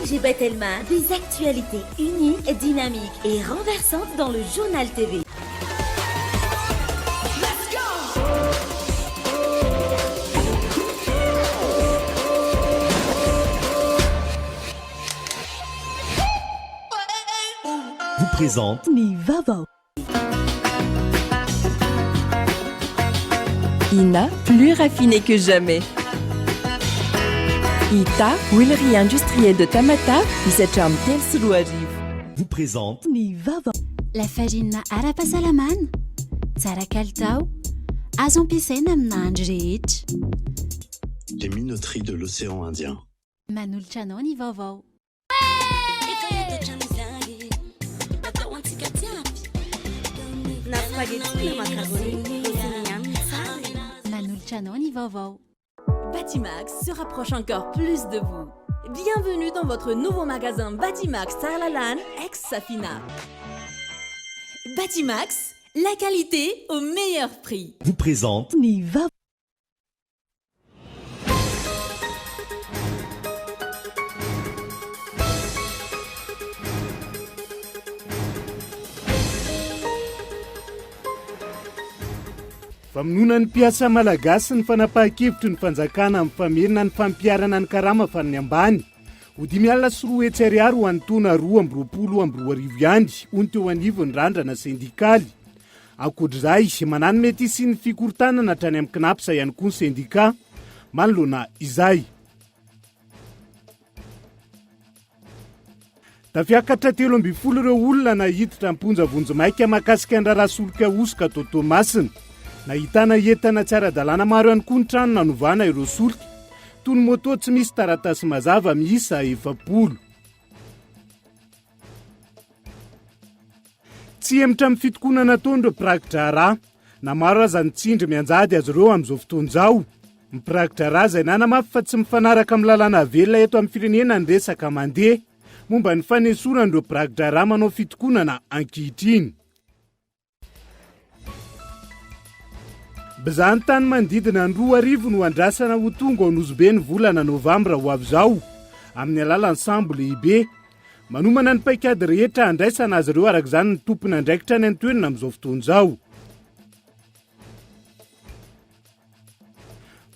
ONG Batelma, des actualités uniques, dynamiques et renversantes dans le Journal TV. Vous présente Ny vaovao. Ina, plus raffiné que jamais. Ita, huilerie industrielle de Tamatave, misy hatramin'ny 2003. Vous présente Ny vaovao. Lafarinina ara-pahasalamana, tsara kalitao, azo ampiasaina amin'ny nahandro rehetra. Les minoteries de l'océan Indien. Manolotra anao ny vaovao. Na spaghetti na macaroni, ihany tsara. Manolotra anao ny vaovao. Batimax se rapproche encore plus de vous. Bienvenue dans votre nouveau magasin Batimax Tsaralalàna ex-Safina. Batimax, la qualité au meilleur prix. Vous présente Ny vaovao. Famonoana ny mpiasa malagasy ny fanapahan-kevitry ny fanjakana amin'ny famerina ny fampiharana ny karama farany ambany ho 250 ariary ho an'ny taona 2022 ihany, hoy ny teo anivon'ny randrana sendikaly. Ankoatr'izay, manahy ny mety hisian'ny fikorontanana hatrany amin'ny Cnaps ihany koa ny sendika manoloana izay. Tafiakatra 13 ireo olona nahiditra am-ponja vonjimaika mahakasika ny raharaha solika hosoka tao Toamasina. Nahitana entana tsy ara-dalàna maro ihany koa ny trano nanovana ireo solika, toy ny moto tsy misy taratasy mazava miisa 40. Tsy hemotra amin'ny fitokonana ataon'ireo mpiraki-draharaha, na maro aza ny tsindry mianjady azy ireo amin'izao fotoana izao. Ny mpiraki-draharaha izay nanamafy fa tsy mifanaraka amin'ny lalàna velona eto amin'ny firenena ny resaka mandeha momba ny fanesorana ireo mpiraki-draharaha manao fitokonana ankehitriny. Mpizahantany manodidina ny 2000 no andrasana ho tonga ao Nosy Be ny volana novambra ho avy izao, amin'ny alalan'ny sambo lehibe. Manomana ny paikady rehetra handraisana azy ireo araka izany ny tompon'andraikitra any an-toerana amin'izao fotoana izao.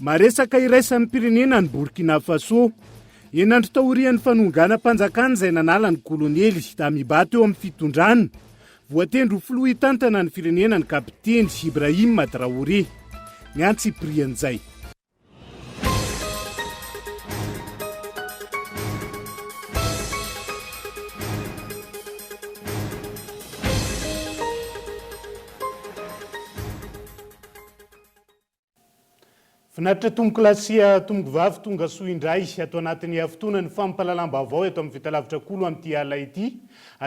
Maresaka iraisam-pirenena ny Burkina Faso. Enina andro taorian'ny fanonganam-panjakana izay nanala ny kolonely Damiba teo amin'ny fitondrana, voatendry ho filoha hitantana ny firenena ny kapiteny Ibrahim Traoré. Ny antsipirian'izay. Finaritra tompoko lahy sy tompoko vavy tonga soa indray ato anatin'ny fotoana ny fampahalalam-baovao eto amin'ny Vitalavitra Kolo amin'ity alina ity.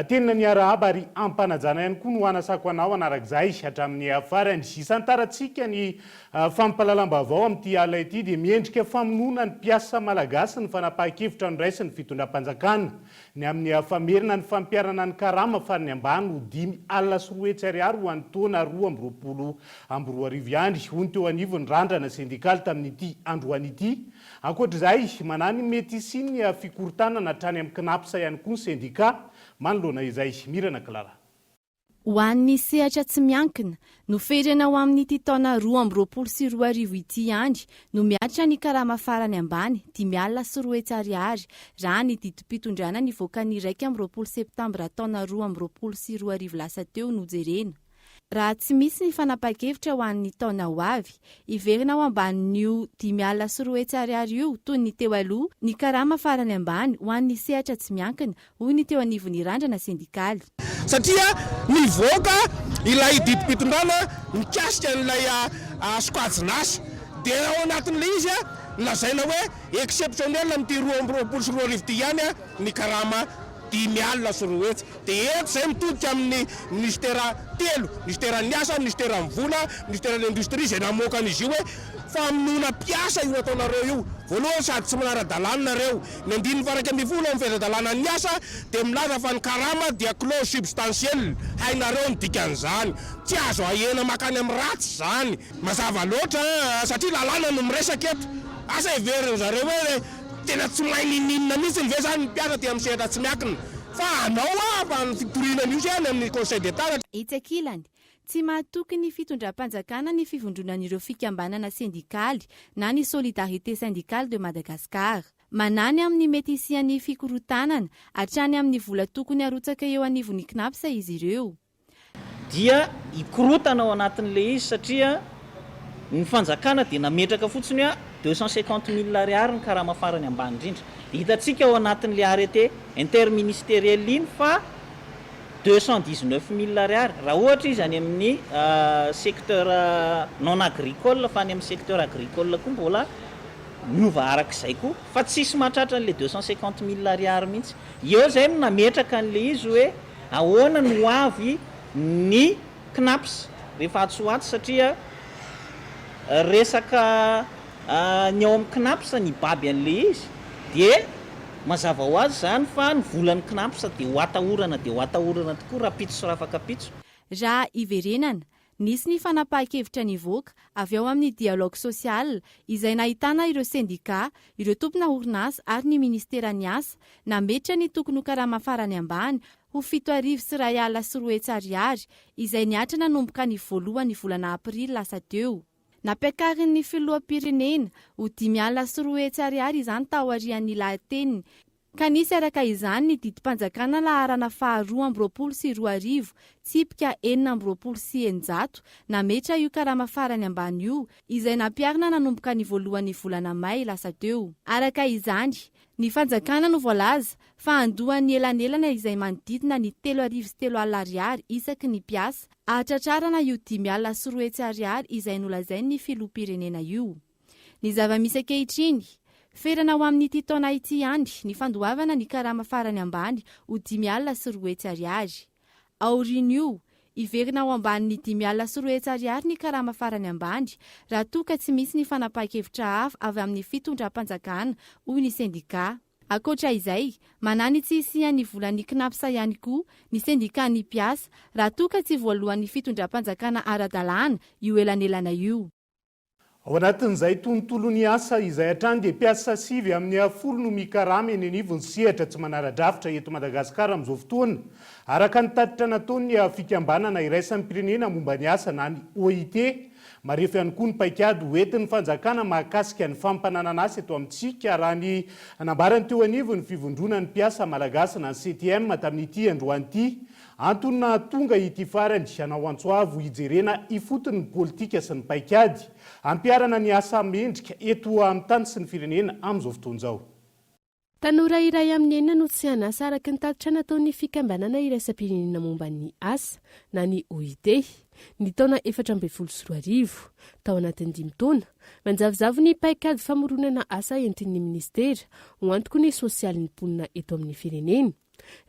Tenina ny arahaba ary ampanajana ihany koa no hanasako anao hanarak'izay hatramin'ny farany. Hisantarantsika ny fampahalalam-baovao amin'ity alina ity dia miendrika famonoana ny mpiasa malagasy ny fanapahan-kevitra noraisin'ny fitondram-panjakana. Ny amin'ny famerina ny fampiharana ny karama farany ambany ho 250 ariary ho an'ny taona 2022 ihany, hoy ny teo anivon'ny randrana sendikaly tamin'ity androany ity. Ankoatra izay, manahy ny mety hisian'ny fikorontanana hatrany amin'ny Cnaps ihany koa ny sendika manoloana izay. Mirana Clara. Ho an'ny sehatra tsy miankina, noferana ho amin'ity taona 2022 ity ihany no mihatra ny karama farany ambany, 250 ariary, raha ny didim-pitondrana nivoaka ny 21 septambra taona 2022 lasa teo no jerena. Raha tsy misy ny fanapahan-kevitra ho an'ny taona ho avy, hiverina ho ambanin'io 250 ariary io toy ny teo aloha ny karama farany ambany ho an'ny sehatra tsy miankina, hoy ny teo anivon'ny Randrana sendikaly. Satria nivoaka ilay didim-pitondrana mikasika an'ilay sokajin'asa dia ao anatin'ilay izy lazaina hoe exceptionnel amin'ity 2022 ity ihany ny karama 250. Dia eto izay mitodika amin'ny minisitera telo, minisiteran'ny asa, minisiteran'ny vola, minisiteran'ny indostria izay namoaka an'izy io hoe famonoana mpiasa io ataonareo io. Voalohany sady tsy manara-dalàna nareo. Ny andininy faha 11 ao amin'ny fehezan-dalànan'ny asa dia milaza fa ny karama dia clause substantielle, hainareo ny dikan'izany. Tsy azo ahena mankany amin'ny ratsy izany. Mazava loatra an, satria lalàna no miresaka eto. Asa heverin'ny zareo hoe. Tena tsy mahay ninoninona mihitsy ve zany ny mpiasa aty amin'ny sehatra tsy miankina? Fa anao aho fa ny fitoriana an'io se any amin'ny conseil d'Etat. Etsy ankilany, tsy mahatoky ny fitondram-panjakana ny fivondronan'ireo fikambanana sendikaly na ny Solidarité Syndicale de Madagascar. Manahy ny amin'ny mety hisian'ny fikorontanana hatrany amin'ny vola tokony harotsaka eo anivon'ny Cnaps izy ireo. Dia hikorotana ao anatin'ilay izy satria ny fanjakana dia nametraka fotsiny hoe 250 mille ariary ny karama farany ambany indrindra. Dia hitantsika ao anatin'ilay arrêté interministériel iny fa 219 mille ariary raha ohatra izy any amin'ny secteur non agricole, fa any amin'ny secteur agricole koa mbola miova arak'izay koa fa tsisy mahatratra an'ilay 250 mille ariary mihitsy. Eo izay no nametraka an'ilay izy hoe ahoana no avy ny CNaPS rehefa atsy ho atsy, satria resaka ny ao amin'ny CNaPS ny baby an'ilay izy dia mazava ho azy izany fa ny volan'ny CNaPS dia ho atahorana, dia ho atahorana tokoa rahampitso sy rahafakampitso. Raha hiverenana, nisy ny fanapahan-kevitra nivoaka avy ao amin'ny dialogue social izay nahitana ireo sendika, ireo tompona orinasa ary ny ministeran'ny asa, nametra ny tokony ho karama farany ambany ho 271 ariary izay niatra nanomboka ny voalohany volana aprily lasa teo. Nampiakarin'ny filoham-pirenena ho 250 ariary izany taorian'ny lahateniny, ka nisy araka izany ny didim-panjakana laharana faha 2022 tsipika 626 nametra io karama farany ambany io, izay nampiharina nanomboka ny voalohany volana may lasa teo. Araka izany, ny fanjakana no voalaza fa handoa ny elanelana izay manodidina ny 30 300 ariary isaky ny mpiasa ahatratrarana io 250 ariary izay nolazain'ny filoham-pirenena io. Ny zava-misy ankehitriny, ferana ho amin'ity taona ity ihany ny fandoavana ny karama farany ambany ho 250 ariary. Aorian'io, hiverina ao ambanin'ny 250 ariary ny karama farany ambany raha toa ka tsy misy ny fanapahan-kevitra hafa avy amin'ny fitondram-panjakana, hoy ny sendika. Ankoatra izay, manahy ny tsy hisian'ny volan'ny CNaPS ihany koa ny sendikan'ny mpiasa raha toa ka tsy voaloan'ny fitondram-panjakana ara-dalàna io elanelana io. Ao anatin'izay tontolon'ny asa izay hatrany dia mpiasa 9 amin'ny 10 no mikarama eny anivon'ny sehatra tsy manara-drafitra eto Madagasikara amin'izao fotoana, araka ny tatitra nataon'ny fikambanana iraisam-pirenena momba ny asa na ny OIT. Marefo ihany koa ny paikady hoentin'ny fanjakana mahakasika ny fampananana asa eto amintsika, raha ny nambarany teo anivon'ny fivondronan'ny mpiasa malagasy na ny CTM tamin'ity androany ity. Antony nahatonga ity farany hanao antso avo hijerena ifotony ny politika sy ny paikady hampiharana ny asa mendrika eto amin'ny tany sy ny firenena amin'izao fotoana izao. Tanora iray amin'ny enina no tsy an'asa, araka ny tatitra nataon'ny fikambanana iraisam-pirenena momba ny asa na ny OIT ny taona 2014. Tao anatin'ny 5 taona, manjavozavo ny paikady famoronana asa entin'ny minisitera ho antoky ny sosialin'ny mponina eto amin'ny firenena,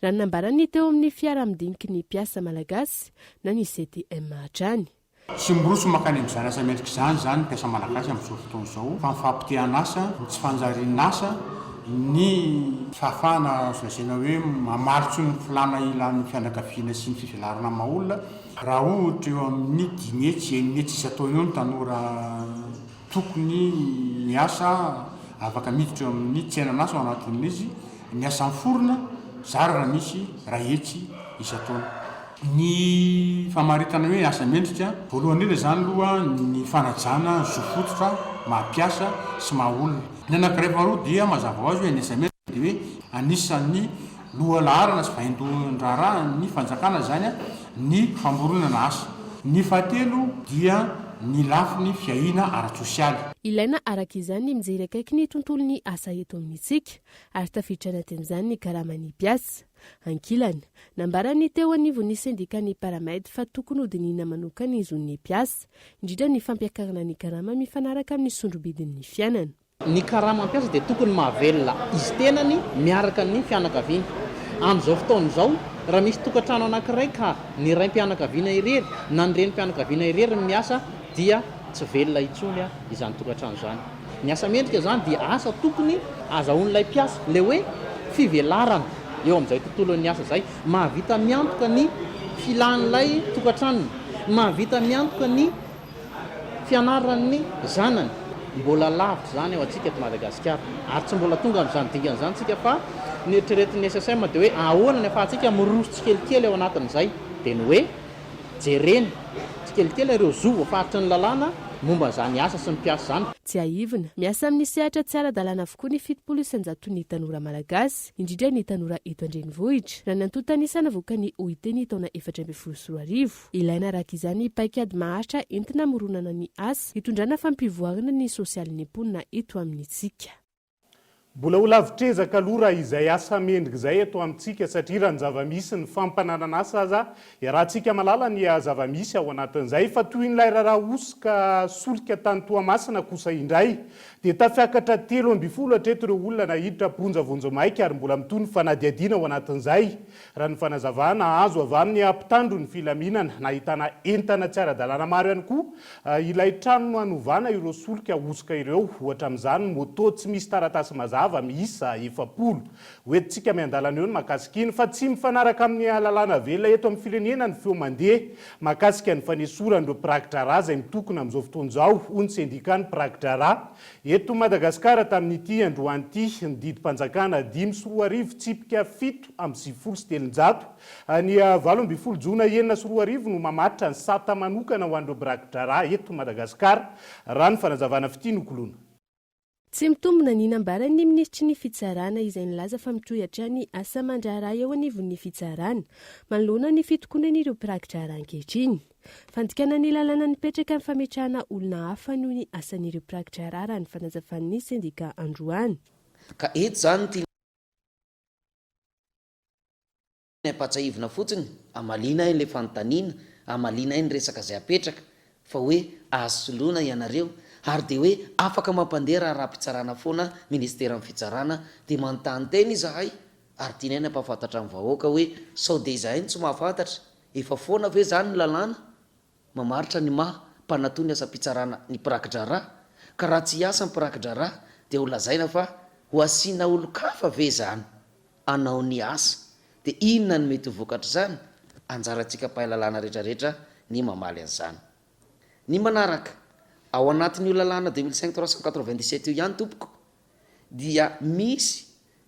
raha ny nambaran'ny teo amin'ny fiaraha-midiniky ny mpiasa malagasy na ny CTM hatrany. Tsy miroso mankany amin'izany asa mendrika izany izany ny mpiasa malagasy amin'izao fotoana izao fa ny fahapotehan'asa, ny tsy fanjarian'asa, ny fahafahana azo lazaina hoe mamaly intsony ny filàna ilan'ny fianakaviana sy ny fivelarana maha olona. Raha ohatra eo amin'ny 500, 600 isan-taona eo ny tanora tokony miasa afaka miditra eo amin'ny tsenan'asa ao anatin'izy, ny asa miforona zara raha misy 100 isan-taona. Ny famaritana hoe asa mendrika, voalohany indrindra izany aloha ny fanajana ny zo fototra maha mpiasa sy maha olona. Ny anankiray faharoa dia mazava ho azy hoe ny asa mendrika dia hoe anisan'ny lohalaharana sy vaindohan-draharahan'ny fanjakana izany ny famoronana asa. Ny fahatelo dia ny lafiny fiahiana ara-tsosialy. Ilaina araka izany ny mijery akaiky ny tontolon'ny asa eto amintsika ary tafiditra anatin'izany ny karaman'ny mpiasa. Ankilany, nambaran'ny teo anivon'ny sendikan'ny Paramed fa tokony hodinihina manokana ny zon'ny mpiasa, indrindra ny fampiakarana ny karama mifanaraka amin'ny sondro-bidin'ny fiainana. Ny karama mpiasa dia tokony mahavelona izy tenany miaraka ny fianakaviany. Amin'izao fotoana izao, raha misy tokantrano anankiray ka ny raim-pianakaviana irery na ny renim-pianakaviana irery no miasa dia tsy velona intsony izany tokantrano izany. Ny asa mendrika izany dia asa tokony azahoan'ilay mpiasa ilay hoe fivelarana eo amin'izay tontolon'ny asa izay, mahavita miantoka ny filan'ilay tokantranony, mahavita miantoka ny fianaran'ny zanany. Mbola lavitra izany eo antsika eto Madagasikara ary tsy mbola tonga amin'izany dingana izany isika fa ny eritreretin'ny SSM dia hoe ahoana ny ahafahantsika miroso tsikelikely ao anatin'izay dia ny hoe jerena tsikelikely ireo zo voafaritry ny lalàna momba an'izany asa sy ny mpiasa izany. Tsiahivina, miasa amin'ny sehatra tsy ara-dalàna avokoa ny 70 isan-jaton'ny tanora malagasy, indrindra ny tanora eto an-drenivohitra, raha ny antontan'isa navoakan'ny OIT ny taona 2014. Ilaina araka izany paikady maharitra entina hamoronana ny asa, hitondrana fampivoarana ny sosialin'ny mponina eto amintsika. Mbola ho lavitr'ezaka aloha raha izay asa mendrika izay eto amintsika satria raha ny zava-misy ny fampananan'asa aza iarahantsika mahalala ny zava-misy ao anatin'izay fa tohin'ilay raharaha hosoka solika tany Toamasina kosa indray dia tafiakatra 13 hatreto ireo olona naiditra am-ponja vonjimaika ary mbola mitohy ny fanadihadiana ao anatin'izay Raha ny fanazavana azo avy amin'ny mpitandro ny filaminana, nahitana entana tsy ara-dalàna maro ihany koa ilay trano nanovana ireo solika hosoka ireo, ohatra amin'izany moto tsy misy taratasy mazava miisa 40. Hoentintsika miandalana eo ny mahakasika iny fa tsy mifanaraka amin'ny lalàna velona eto amin'ny firenena ny feo mandeha mahakasika ny fanesoran'ireo mpiraki-draharaha izay mitokona amin'izao fotoana izao, hoy ny sendikan'ny mpiraki-draharaha Eto Madagasikara tamin'ity androany ity, ny didim-panjakana 2005 tsipika 397, ny 18 jona 2006 no mamaritra ny sata manokana ho an'ireo mpiraki-draharaha eto Madagasikara, raha ny fanazavana fitia nokoloina. Tsy mitombina ny nambaran'ny minisitry ny Fitsarana izay nilaza fa mitohy hatrany asa aman-draharaha eo anivon'ny fitsarana manoloana ny fitokonan'ireo mpiraki-draharaha ankehitriny. Fandikana ny lalàna nipetraka ny fametrahana olona hafa noho ny asan'ireo mpiraki-draharaha raha ny fanazavan'ny sendika androany. Ka eto izany tiana ampatsahivina fotsiny, hamaliana ilay fanontaniana, hamaliana ny resaka izay apetraka, fa hoe azo soloina ianareo, ary dia hoe afaka mampandeha raharaham-pitsarana foana Ministeran'ny Fitsarana, dia manontany tena izahay, ary tianay ny hampahafantatra ny vahoaka hoe sao dia izahay no tsy mahafantatra, Efa foana ve izany ny lalàna mamaritra ny maha mpanatoa ny asam-pitsarana ny mpiraki-draharaha? Ka raha tsy hiasa ny mpiraki-draharaha dia ho lazaina fa ho asiana olon-kafa ve izany hanao ny asa? Dia inona no mety ho vokatr'izany? Anjarantsika mpahay lalàna rehetrarehetra ny mamaly an'izany. Ny manaraka, ao anatin'io lalàna 2005 397 io ihany tompoko dia misy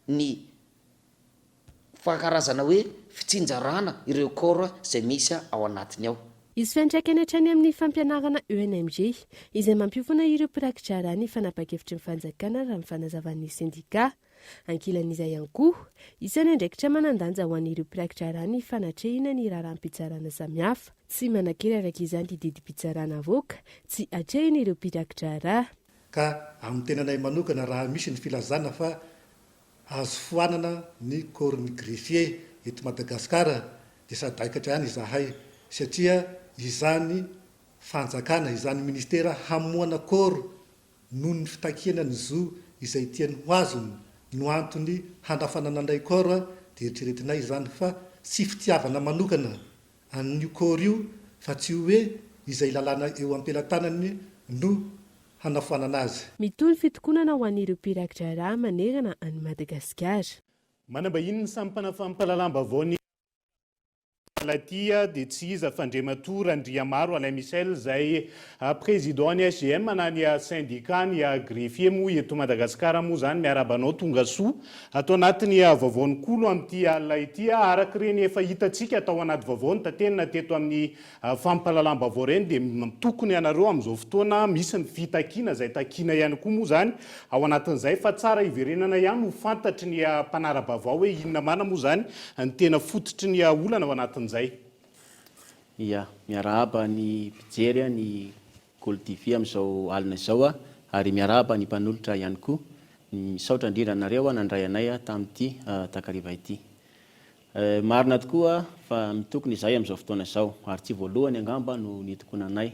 ny Fa karazana hoe fitsinjarana ireo corps izay misy ao anatiny ao. Hisy fiantraikany hatrany amin'ny fampianarana ENMG, izay mampiofana ireo mpiraki-draharaha ny fanapahan-kevitry ny fanjakana raha ny fanazavan'ny sendikà. Ankilan'izay ihany koa, isan'ny andraikitra manan-danja ho an'ireo mpiraki-draharaha ny fanatrehina ny raharaham-pitsarana samihafa. Tsy manan-kery araka izany ity didim-pitsarana avoaka, tsy atrehin'ireo mpiraki-draharaha. Ka amin'ny tenanay manokana raha misy ny filazana fa Azo foanana ny corps-n'ny greffier eto Madagasikara dia sadaikatra ihany izahay satria izany fanjakana, izany ministera hamoana corps noho ny fitakiana ny zo izay tiany ho azony no antony hanafanana an'ilay corps dia eritreretinay izany fa tsy fitiavana manokana an'io corps io fa tsy hoe izay lalàna eo am-pelatanany no hanafoanana azy. Mitohy ny fitokonana ho an'ireo mpiraki-draharaha manerana an'i Madagasikara. Manambahiny ny sampana fampahalalam-baovaon'ny Galatia dia tsy iza fa Andriamatoa Randriamaro Alain Michel izay Président ny SGM na ny syndicat ny greffier moa eto Madagasikara moa izany. Miarahaba anao tonga soa ato anatin'ny vaovaon'ny Kolo amin'ity alina ity. Araka ireny efa hitantsika tao anaty vaovao notaterina teto amin'ny Fampahalalam-baovao ireny dia tokony ianareo amin'izao fotoana misy ny fitakiana izay takiana ihany koa moa izany ao anatin'izay fa tsara hiverenana ihany ho fantatry ny mpanara-baovao hoe inona marina moa izany ny tena fototry ny olana ao anatin'izay. Ia, miarahaba ny mpijery ny Kolo TV amin'izao alina izao ary miarahaba ny mpanolotra ihany koa. Misaotra indrindra anareo nandray anay tamin'ity takariva ity. Marina tokoa fa mitokona izahay amin'izao fotoana izao, ary tsy voalohany angamba no nitokonanay.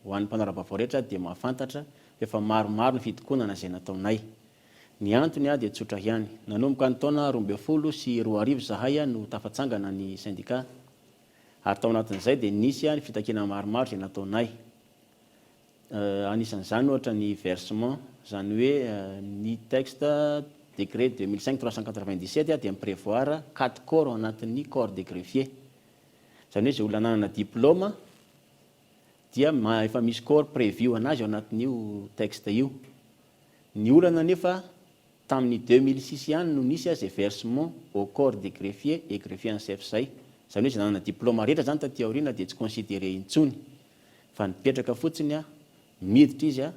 Ho an'ny mpanara-baovao rehetra dia mahafantatra fa efa maromaro ny fitokonana izay nataonay. Ny antony dia tsotra ihany. Nanomboka ny taona 2012 izahay no tafatsangana ny sendika, ary tao anatin'izay dia nisy ny fitakiana maromaro izay nataonay. Anisan'izany ohatra ny versement, izany hoe ny texte décret 2005 397 dia mi-prévoir quatre corps ao anatin'ny corps des greffiers. Izany hoe izay olona nanana diplôme dia efa misy corps prévu ho an'azy ao anatin'io texte io. Ny olana anefa tamin'ny 2006 ihany no nisy izay versement au corps des greffiers et greffiers en chef izay. Izany hoe izay nanana diplôme rehetra izany taty aoriana dia tsy considéré intsony fa nipetraka fotsiny miditra izy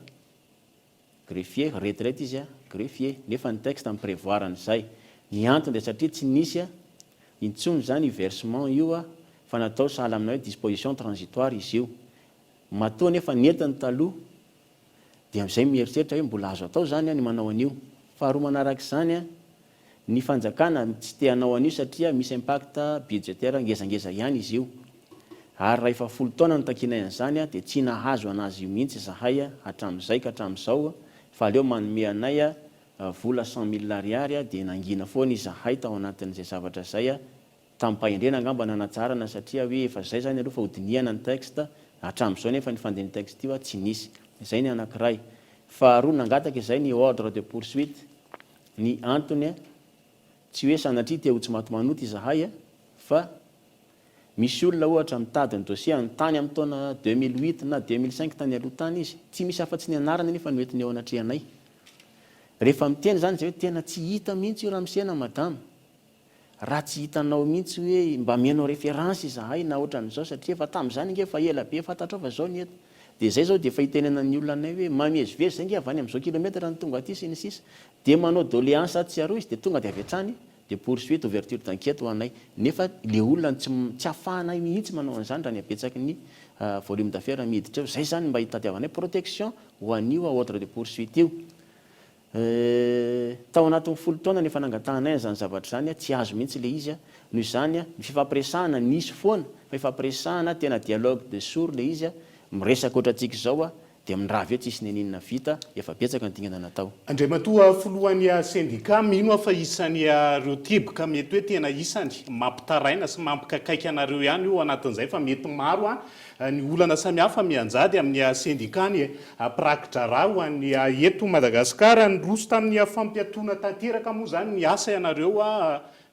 greffier, retraite izy greffier nefa ny texte mi-prévoir an'izay. Ny antony dia satria tsy nisy intsony izany io versement io fa natao sahala amina hoe disposition transitoire izy io. Matoa anefa nentiny taloha dia amin'izay mieritreritra hoe mbola azo atao izany ny manao an'io. Faharoa manaraka izany, ny fanjakana tsy te hanao an'io satria misy impact budgétaire ngezangeza ihany izy io. Ary raha efa folo taona nitakianay an'izany dia tsy nahazo an'azy io mihitsy izahay hatramin'izay ka hatramin'izao fa aleo manome anay vola cent mille ariary dia nangina foana izahay tao anatin'izay zavatra izay Tamim-pahendrena angamba nanatsarana satria hoe efa zay zany aloha fa hodinihana ny texte, hatramin'izao nefa ny fandehan'io texte io tsy nisy. Izay ny anankiray. Faharoa, nangataka izay ny ordre de poursuite. Ny antony, tsy hoe sanatria te ho tsy maty manota izahay fa misy olona ohatra mitady ny dossier-ny tany amin'ny taona 2008 na 2005 tany aloha tany izy, tsy misy afa-tsy ny anarany anefa no entiny eo anatrehanay. Rehefa miteny izany izay hoe tena tsy hita mihitsy io ramose na madama. Raha tsy hitanao mihitsy hoe mba amenao référence izahay na ohatran'izao satria efa tamin'izany ange efa ela be fantatrao fa izao ny eto. Dia izay izao dia efa itenenan'ny olona anay hoe mamezivezy izay ange avy any amin'izao kilomètre no tonga aty sy ny sisa. Dia manao doléance atsy sy aroa izy dia tonga dia avy hatrany dia poursuite, ouverture d'enquête ho anay. Nefa ilay olona no tsy tsy ahafahanay mihitsy manao an'izany raha ny habetsaky ny volume d'affaires miditra eo. Izay izany mba hitadiavanay protection ho an'io ordre de poursuite io. Eh, tao anatin'ny folo taona no efa nangatahanay an'izany zavatra izany, tsy azo mihitsy ilay izy, noho izany ny fifampiresahana nisy foana, fa ifampiresahana tena dialogue de sourds ilay izy, miresaka ohatrantsika izao dia mirava eo tsisy n'inon'inona vita, efa betsaka ny dingana natao. Andriamatoa filohan'ny sendika, mino aho fa isan'ireo teboka mety hoe tena isany mampitaraina sy mampikaikaika anareo ihany io ao anatin'izay fa mety maro Ny olana samihafa mianjady amin'ny sendikà ny mpiraki-draharaha ho an'ny eto Madagasikara. Niroso tamin'ny fampiatoana tanteraka moa izany ny asa ianareo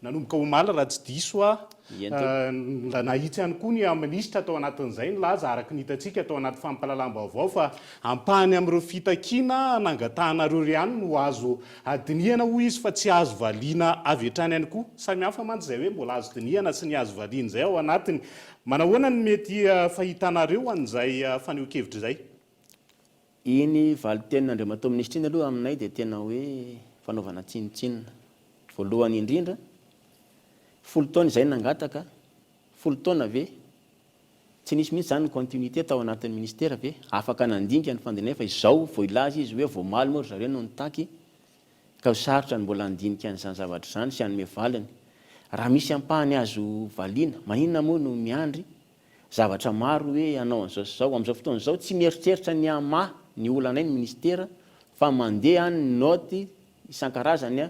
nanomboka omaly raha tsy diso aho. Nahitsy ihany koa ny minisitra tao anatin'izay nilaza araka ny hitantsika tao anaty fampahalalam-baovao fa ampahany amin'ireo fitakiana nangatahanareo ihany no azo dinihana hoy izy fa tsy azo valiana avy hatrany ihany koa. Samihafa mantsy izay hoe mbola azo dinihana sy ny azo valiana izay ao anatiny. Manahoana ny mety fahitanareo an'izay fanehoan-kevitra izay? Iny valin-tenin'Andriamatoa Minisitra iny aloha aminay dia tena hoe fanaovana tsinontsinona. Voalohany indrindra, folo taona izay nangataka, folo taona ve? Tsy nisy mihitsy izany ny continuité tao anatin'ny Ministera ve? Afaka nandinika ny fandinihana fa izao vao hilaza izy hoe vao omaly moa ry zareo no nitaky Ka ho sarotra ny mbola handinika an'izany zavatra izany sy hanome valiny. Raha misy ampahany azo valiana, maninona moa no miandry zavatra maro hoe hanao an'izao sy izao? Amin'izao fotoana izao, tsy mieritreritra ny hamaha ny olanay ny minisitera fa mandeha any ny naoty isan-karazany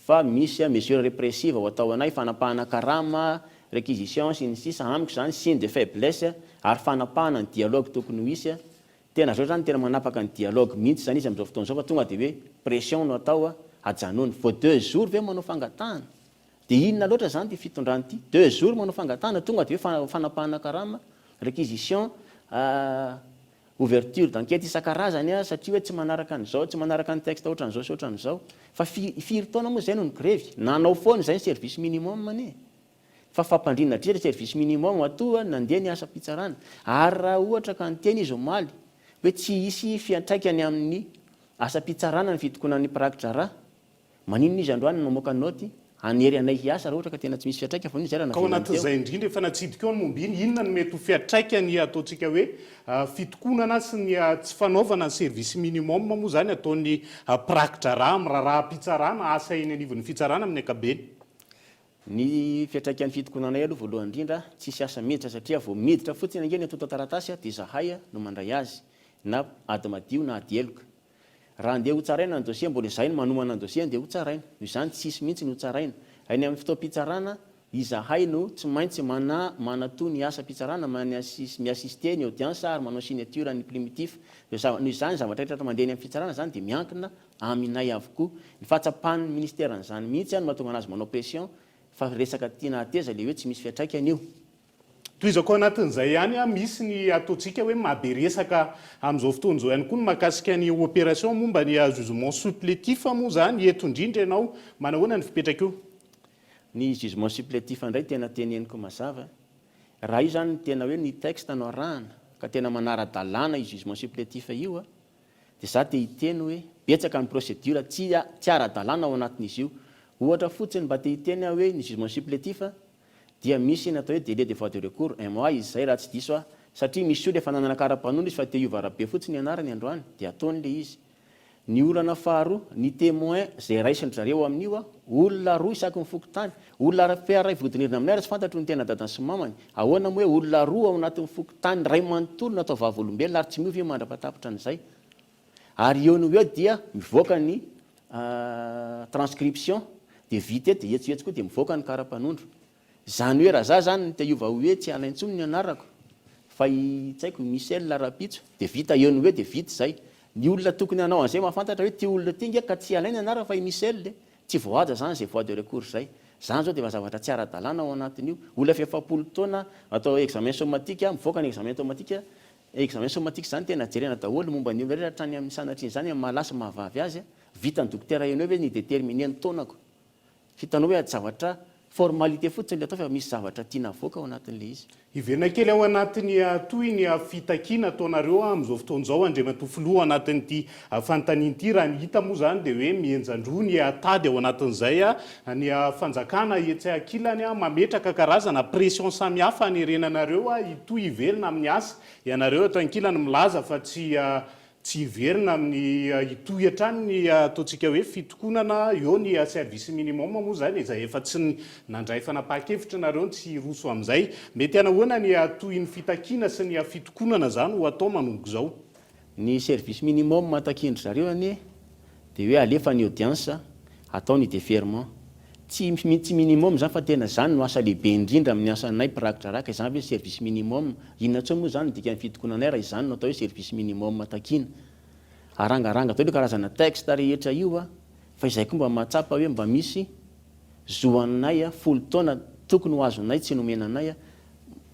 fa misy mesure répressive ho atao anay, fanapahana karama, réquisition sy ny sisa Amiko izany signe de faiblesse ary fanapahana ny dialogue tokony ho hisy. Tena zao zany tena manapaka ny dialogue mihitsy zany izy amizao fotoana zao fa tonga de hoe pression no atao ajanony. Vao deux jours ve manao fangatahana? De inona loatra zany ty fitondrana ty? Deux jours manao fangatahana tonga de hoe fanapahana karama, réquisition, ouverture d'enquête isan-karazany satria hoe tsy manaraka an'izao, tsy manaraka ny texte ohatran'izao sy ohatran'izao. Fa firy taona moa zay no nigrevy? Nanao foana izay ny service minimum anie. Fa fampandriana dry service minimum matoa nandeha ny asam-pitsarana. Ary raha ohatra ka niteny izy omaly hoe tsy hisy fiantraikany amin'ny asam-pitsarana ny fitokonan'ny mpiraki-draharaha, maninona izy androany no mamoaka naoty hanery anay hiasa raha ohatra ka tena tsy misy fiantraikany fa maninona izay raha Ka ao navelany teo? anatin'izay indrindra efa natsidika eo ny momba iny, inona no mety ho fiantraikany ataontsika hoe fitokonana sy ny tsy fanaovana ny service minimum moa izany ataon'ny mpiraki-draharaha amin'ny raharaham-pitsarana, asa eny anivon'ny fitsarana amin'ny ankapobeny? Ny fiantraikan'ny fitokonanay aloha voalohany indrindra, tsisy asa miditra satria vao miditra fotsiny ange ny antontan-taratasy dia izahay no mandray azy na ady madio na ady heloka. Raha andeha hotsaraina ny dossier mbola izahay no manomana ny dossier andeha hotsaraina. Noho izany tsisy mihitsy ny hotsaraina. Any amin'ny fotoam-pitsarana izahay no tsy maintsy mana manatoa ny asam-pitsarana, mi-assister ny audience ary manao signature ny primitif. Noho izany zavatra rehetra mandeha any amin'ny fitsarana izany dia miankina Aminay avokoa. Ny fahatsapan'ny ministera an'izany mihitsy no mahatonga anazy manao pression fa resaka tiana hateza le hoe tsy misy fiantraikany io. Tohizako ao anatin'izay ihany, misy ny ataontsika hoe mahabe resaka amin'izao fotoana izao ihany koa ny mahakasika ny opération momba ny jugement supplétif moa izany, eto indrindra ianao, manahoana ny fipetrak'io? Ny jugement supplétif indray tena teneniko mazava, raha io izany no tena hoe ny texte no arahana ka tena manara-dalàna io jugement supplétif io dia za te hiteny hoe betsaka ny procédure tsy tsy ara-dalàna ao anatin'izy io. Ohatra fotsiny mba te hiteny aho hoe ny jugement supplétif dia misy ny atao hoe délai de voie de recours, un mois izy izay raha tsy diso aho, satria misy olona efa nanana kara-panondro izy fa te hiova Rabe fotsiny ny anarany androany dia ataony le izy. Ny olana faharoa, ny témoin izay raisin-dry zareo amin'io, olona roa isaky ny fokontany, olona mpiaray vodinirina aminay ary tsy fantatro ny tena dadany sy mamany, ahoana moa hoe olona roa ao anatin'ny fokontany iray manontolo no atao vavolombelona ary tsy miova io mandra-pahatapitra an'izay. Ary eo no ho eo dia mivoaka ny transcription dia vita eo dia etsy ho etsy koa dia mivoaka ny kara-panondro. Izany hoe raha za zany no te hiova hoe tsy Alain intsony ny anarako fa i tsy haiko i Michel rahampitso dia vita eo no eo dia vita izay. Ny olona tokony hanao an'izay mahafantatra hoe ity olona ity nge ka tsy Alain ny anarany fa i Michel e. Tsy voahaja zany izay voie de recours izay. Zany zao dia efa zavatra tsy ara-dalàna ao anatin'io. Olona efa 40 taona atao examen somatique, mivoaka ny examen automatique, examen somatique zany tena jerena daholo momba ny olona rehetra hatrany amin'ny sanatrian'izany amin'ny maha lahy sy maha vavy azy. Vitan'ny dokotera eo no eo ve ny hi-determiner ny taonako? Hitanao hoe zavatra formalité fotsiny ilay atao fa misy zavatra tiana avoaka ao anatin'ilay izy. Hiverina kely ao anatin'ny tohiny fitakiana ataonareo amin'izao fotoana izao Andriamatoa Filoha ao anatin'ity fanontaniana ity. Raha ny hita moa izany dia hoe mihenjan-droa ny tady ao anatin'izay ny fanjakana etsy ankilany mametraka karazana pression samihafa hanerena anareo hitohy hiverina amin'ny asa. Ianareo eto ankilany milaza fa tsy Tsy hiverina amin'ny hitohy hatrany ny ataontsika hoe fitokonana eo ny service minimum moa izany izay efa tsy nandray fanapahan-kevitra nareo ny tsy hiroso amin'izay. Mety hanahoana ny tohin'ny fitakiana sy ny fitokonana izany ho atao manomboka izao? Ny service minimum takian-dry zareo anie dia hoe alefa ny audience, atao ny deferment. Tsy tsy minimum izany fa tena izany no asa lehibe indrindra amin'ny asanay mpirakidraraka, izany ve service minimum? Inona intsony moa izany no dikan'ny fitokonanay raha izany no atao hoe service minimum takiana? Arangaranga daholo io karazana texte rehetra io a! Fa izay koa mba mahatsapa hoe mba misy zo anay a, folo taona tokony ho azonay tsy nomena anay a,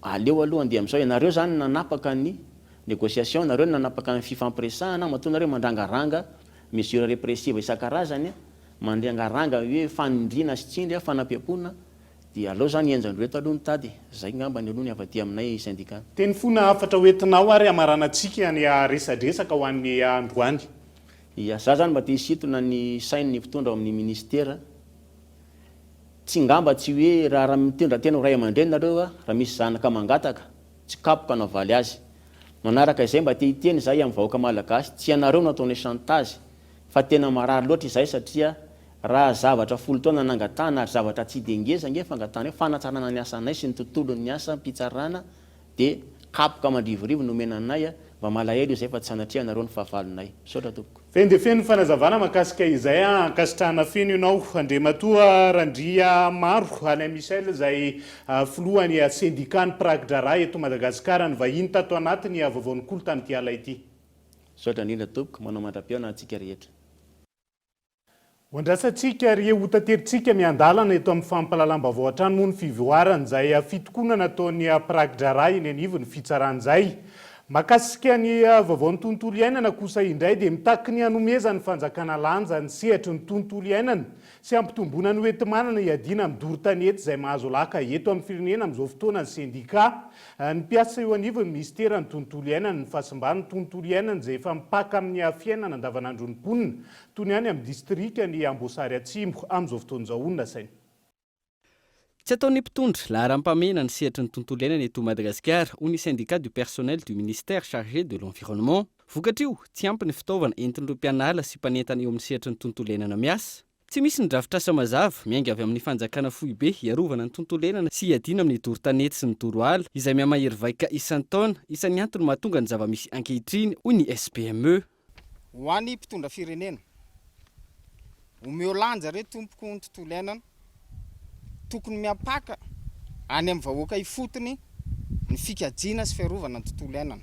aleo aloha andeha amin'izao, ianareo izany nanapaka ny négociation, nareo no nanapaka ny fifampiresahana, matoa nareo mandrangaranga mesure répressive isan-karazany a, Mandrangaranga hoe fanindriana sy tsindry, fanampiampoana, dia aleo zany henjan-droa eto aloha ny tady e! Zay ngambany aloha ny avy aty aminay syndicat. Teny foana hafatra ho entinao ary hamaranantsika ny resadresaka ho an'ny androany. Ia, za zany mba te hisintona ny sain'ny mpitondra ao amin'ny ministera, tsy ngamba tsy hoe raha raha mitondra tena ho ray aman-dreny nareo raha misy zanaka mangataka, tsy kapoka no avaly azy. Manaraka izay mba te hiteny izahay amin'ny vahoaka malagasy, tsy ianareo no ataonay chantage, Fa tena marary loatra izahay satria raha zavatra folo taona nangatahana ary zavatra tsy dia ngeza ange fangatahana io, fanatsarana ny asanay sy ny tontolon'ny asa mpitsarana dia kapoka mandrivorivo no omena anay, mba malahelo izay fa tsy sanatria anareo ny fahavalonay. Misaotra tompoko. Feno dia feno ny fanazavana mahakasika izay ankasitrahana feno ianao Andriamatoa Randriamaro Alain Michel izay filohan'ny sendikan'ny mpiraki-draharaha eto Madagasikara nivahiny tato anatin'ny vaovaon'ny kolo tamin'ity alina ity. Misaotra indrindra tompoko, manao mandra-pihaona antsika rehetra. Ho andrasantsika ary ho taterintsika miandalana eto amin'ny fampahalalam-baovao hatrany moa ny fivoaran'izay fitokonana ataon'ny mpiraki-draharaha eny anivon'ny fitsarana izay. Mahakasika ny vaovaon'ny tontolo iainana kosa indray dia mitaky ny hanomezan'ny fanjakana lanja ny sehatry ny tontolo iainana sy hampitomboana ny hoenti-manana hiadiana amin'ny doro tanety izay mahazo laka eto amin'ny firenena amin'izao fotoana ny sendikà ny mpiasa eo anivon'ny minisiteran'ny tontolo iainana, ny fahasimban'ny tontolo iainana izay efa mipaka amin'ny fiainana andavanandron'ny mponina toy ny any amin'ny distrikan'i Amboasary Atsimo amin'izao fotoana izao, hoy ny nasaina. Tsy ataon'ny mpitondra laharam-pahamehana ny sehatry ny tontolo iainana eto Madagasikara, hoy ny Syndicat du personnel du ministère chargé de l'environnement. Vokatr'io, tsy ampy ny fitaovana entin'ireo mpianala sy mpanentana eo amin'ny sehatry ny tontolo iainana miasa. Tsy misy ny drafitrasa mazava, miainga avy amin'ny fanjakana foibe hiarovana ny tontolo iainana sy hiadiana amin'ny doro tanety sy ny doro ala, izay mihamahery vaika isan-taona, isan'ny antony mahatonga ny zava-misy ankehitriny, hoy ny SPME. Ho an'ny mpitondra firenena, omeo lanja re tompoko ny tontolo iainana, tokony miampaka any amin'ny vahoaka ifotony ny fikajiana sy fiarovana ny tontolo iainana.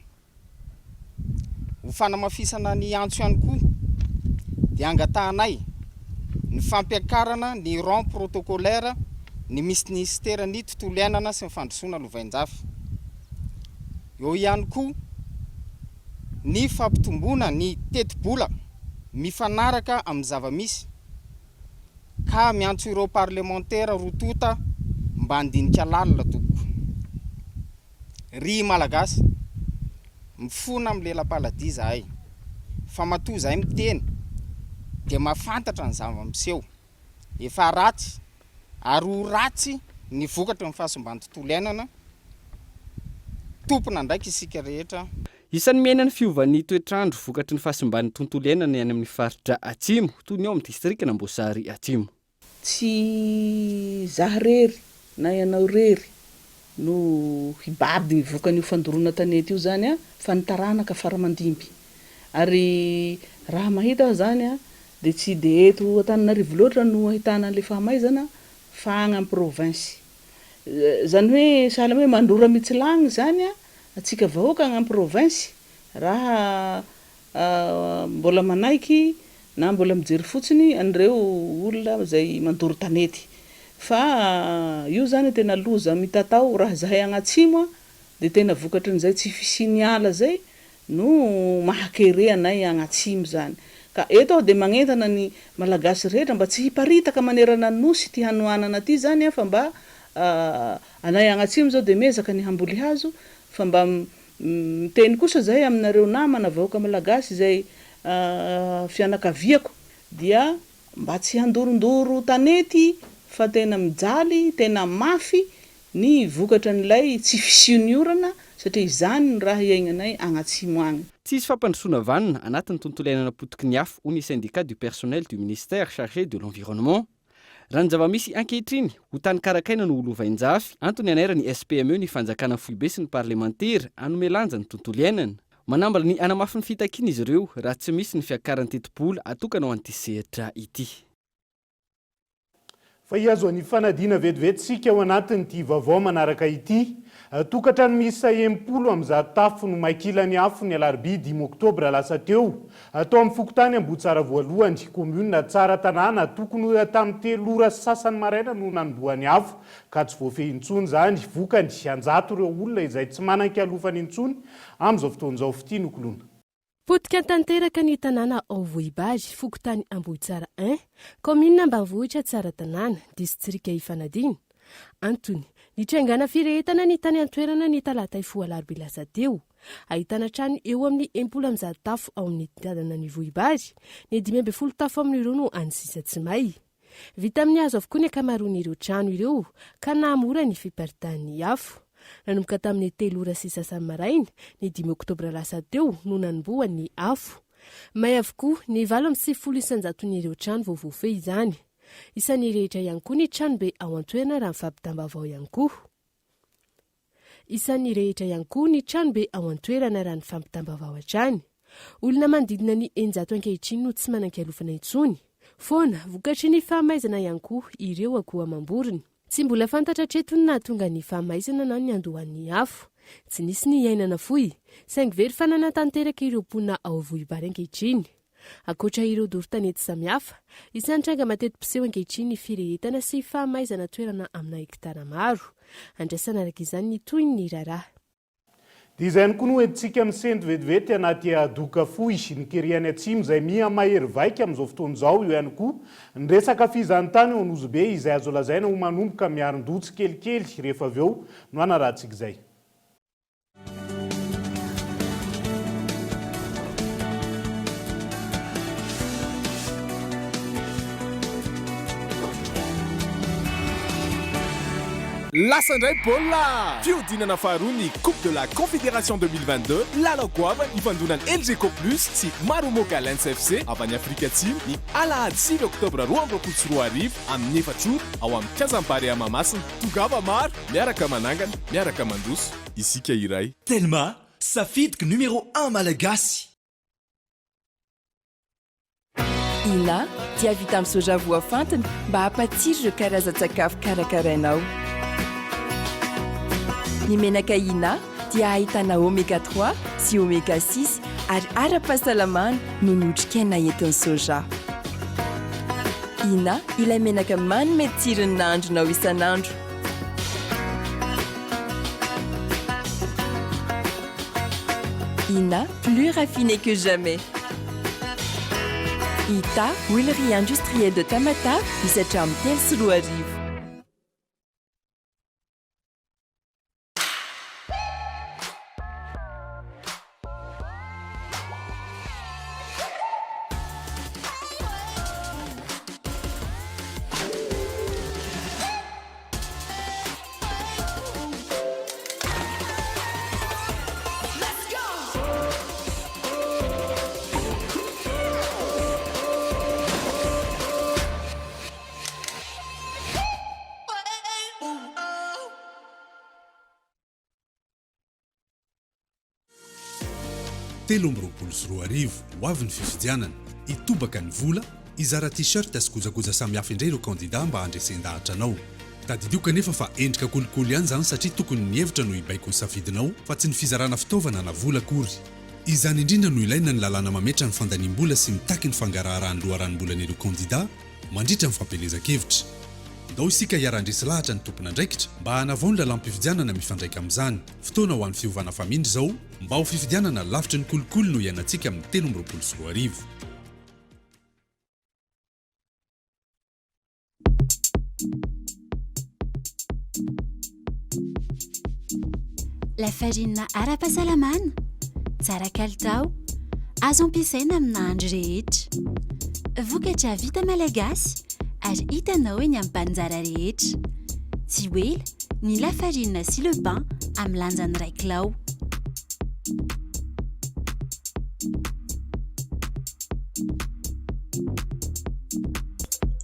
Ho fanamafisana ny antso ihany koa dia angatahanay ny fampiakarana ny rang protocolaire ny minisiteran'ny tontolo iainana sy ny fandrosoana lovainjafy. Eo ihany koa ny fampitomboana ny tetibola mifanaraka amin'ny zava-misy ka miantso ireo parlemantera roa tonta mba handinika lalina tompoko. Ry Malagasy, mifona amin'ny lela-paladia izahay fa matoa izahay miteny dia mahafantatra ny zava-miseho. Efa ratsy ary ho ratsy ny vokatry ny fahasimban'ny tontolo iainana, tompon'andraikitra isika rehetra. Isan'ny miaina ny fiovan'ny toetr'andro vokatry ny fahasimban'ny tontolo iainana ny any amin'ny faritra Atsimo, toy ny ao amin'ny distrikan'Amboasary Atsimo. Tsy izaho irery na ianao irery no hibaby ny vokan'io fandoroana tanety io izany fa ny taranaka fara aman-dimby. Ary raha mahita aho izany dia tsy dia eto Antananarivo loatra no ahitana an'ilay fahamaizana fa agny am province. Zany hoe sahala hoe mandrora mitsilagny zany atsika vahoaka agny am province raha mbola manaiky na mbola mijery fotsiny an'ireo olona izay mandoro tanety. Fa io zany tena loza mitatao raha zahay agny atsimo dia tena vokatrin'izay tsy fisian'ny ala zay no maha kere anay agny atsimo zany. Ka eto aho dia magnentana ny Malagasy rehetra mba tsy hiparitaka manerana ny Nosy ity hanoanana ty zany an fa mba anay agny atsimo zao dia miezaka ny hamboly hazo fa mba miteny kosa zahay aminareo namana vahoaka Malagasy izay fianakaviako dia mba tsy handorondoro tanety fa tena mijaly tena mafy ny vokatra an'ilay tsy fisian'ny orana satria izany no raha iaignanay agnatsimo agny. Tsy hisy fampandrosoana vanona anatin'ny tontolo iainana potiky ny afo, hoy ny Syndicat du personnel du ministère chargé de l'environnement. Raha ny zava-misy ankehitriny, ho tany karakaina no ho lovain-jafy, antony hanairan'ny SPME ny fanjakana foibe sy ny parlemantera hanome lanja ny tontolo iainana. Manambana ny hanamafy ny fitakiana izy ireo raha tsy misy ny fiakaran'ny tetibola atokana ho an'ity sehatra ity. Fa hihazo an'i Ifanadiana vetivety isika ao anatin'ity vaovao manaraka ity. Tokantrano miisa 160 tafo no may kilan'ny afo ny alarobia dimy oktobra lasa teo, tao amin'ny fokontany Ambohitsara voalohany, kaominina Tsaratanàna. Tokony ho tamin'ny telo ora sy sasany maraina no nanombohan'ny afo ka tsy voafehy intsony izany. Vokany, an-jato ireo olona izay tsy manan-kialofana intsony amin'izao fotoana izao. Fitia Nokoloana. Potika tanteraka ny tanàna ao Vohibary, fokontany Ambohitsara I, kaominina ambanivohitra Tsaratanàna, distrika Ifanadiana. Antony, nitrangana firehetana ny tany an-toerana ny talata hifoha alarobia lasa teo. Ahitana trano eo amin'ny 160 tafo ao amin'ny tanànan'i Vohibary, ny 15 tafo amin'ireo no any sisa tsy may. Vita amin'ny hazo avokoa ny ankamaroan'ireo trano ireo ka nahamora ny fiparitahan'ny afo. Nanomboka tamin'ny telo ora sy sasany maraina, ny dimy oktobra lasa teo no nanombohan'ny afo. May avokoa ny 98 isan-jaton'ireo trano vao voafehy izany. Isan'ny rehetra ihany koa ny tranobe ao an-toerana raha ny fampitam-baovao ihany koa. Isan'ny nirehitra ihany koa ny tranobe ao an-toerana raha ny fampitam-baovao hatrany. Olona manodidina ny 600 ankehitriny no tsy manan-kialofana intsony. Foana, vokatry ny fahamaizana ihany koa ireo akoho amam-borona. Tsy mbola fantatra hatreto ny nahatonga ny fahamaizana na ny niandohan'ny afo. Tsy nisy ny aina nafoy, saingy very fananana tanteraka ireo mponina ao Vohibary ankehitriny. Ankoatra ireo doro tanety samihafa, isan'ny tranga mateti-piseho ankehitriny ny firehetana sy fahamaizana toerana amina hektara maro. Andrasana araka izany ny tohin'ny raharaha. Dia izay ihany koa no entintsika misento vetivety anaty doka fohy. Ny kere any atsimo izay miha mahery vaika amin'izao fotoana izao, eo ihany koa ny resaka fizahantany ao Nosy Be izay azo lazaina ho manomboka miarin-doha tsikelikely rehefa avy eo no hanarahantsika izay. Lasa indray baolina! Fihodinana faharoa ny Coupe de la Confédération 2022, lalao goavana ifandonan'ny Elgeco Plus sy Marumo Gallants FC avy any Afrika Atsimo ny alahady 9 oktobra 2022 amin'ny 4 ora ao amin'ny kianjan'ny Barea Mahamasina. Tongava maro, miaraka manangana, miaraka mandroso. Isika iray. Telma, safidiko numéro un malagasy. Ina dia vita amin'ny soja voafantina mba hampatsiro ireo karazan-tsakafo karakarainao. Ny menaka Ina dia ahitana oméga trois sy oméga six ary ara-pahasalamana noho ny otrikaina entin'ny soja. Ina ilay menaka manome tsiro ny nahandronao isan'andro. Ina, plus raffiné que jamais. Ita, huilerie industrielle de Tamatave, misy hatramin'ny 2003. 2023, ho avy ny fifidianana. Hitobaka ny vola, hizara t-shirt sy kojakoja samihafa indray ireo kandida mba handresen-dahatra anao. Tadidio kanefa fa endrika kolikoly ihany izany satria tokony ny hevitra no hibaiko ny safidinao fa tsy ny fizarana fitaovana na vola akory. Izany indrindra no ilaina ny lalàna mametra ny fandaniam-bola sy mitaky ny fangaraharan'ny loharanom-bolan'ireo kandida mandritra ny fampielezan-kevitra. Ndao isika hiara-handresy lahatra ny tompon'andraikitra mba hanavao ny lalàm-pifidianana mifandraika amin'izany. Fotoana ho an'ny fiovana famindra izao mba ho fifidianana lavitry ny kolikoly no iainantsika amin'ny 2023. Lafarinina ara-pahasalamana, tsara kalitao, azo ampiasaina amin'ny nahandro rehetra. Vokatra vita malagasy ary hitanao eny amin'ny mpaninjara rehetra. Tsy ho ela ny lafarinina sy le pain amin'ny lanjany iray kilao.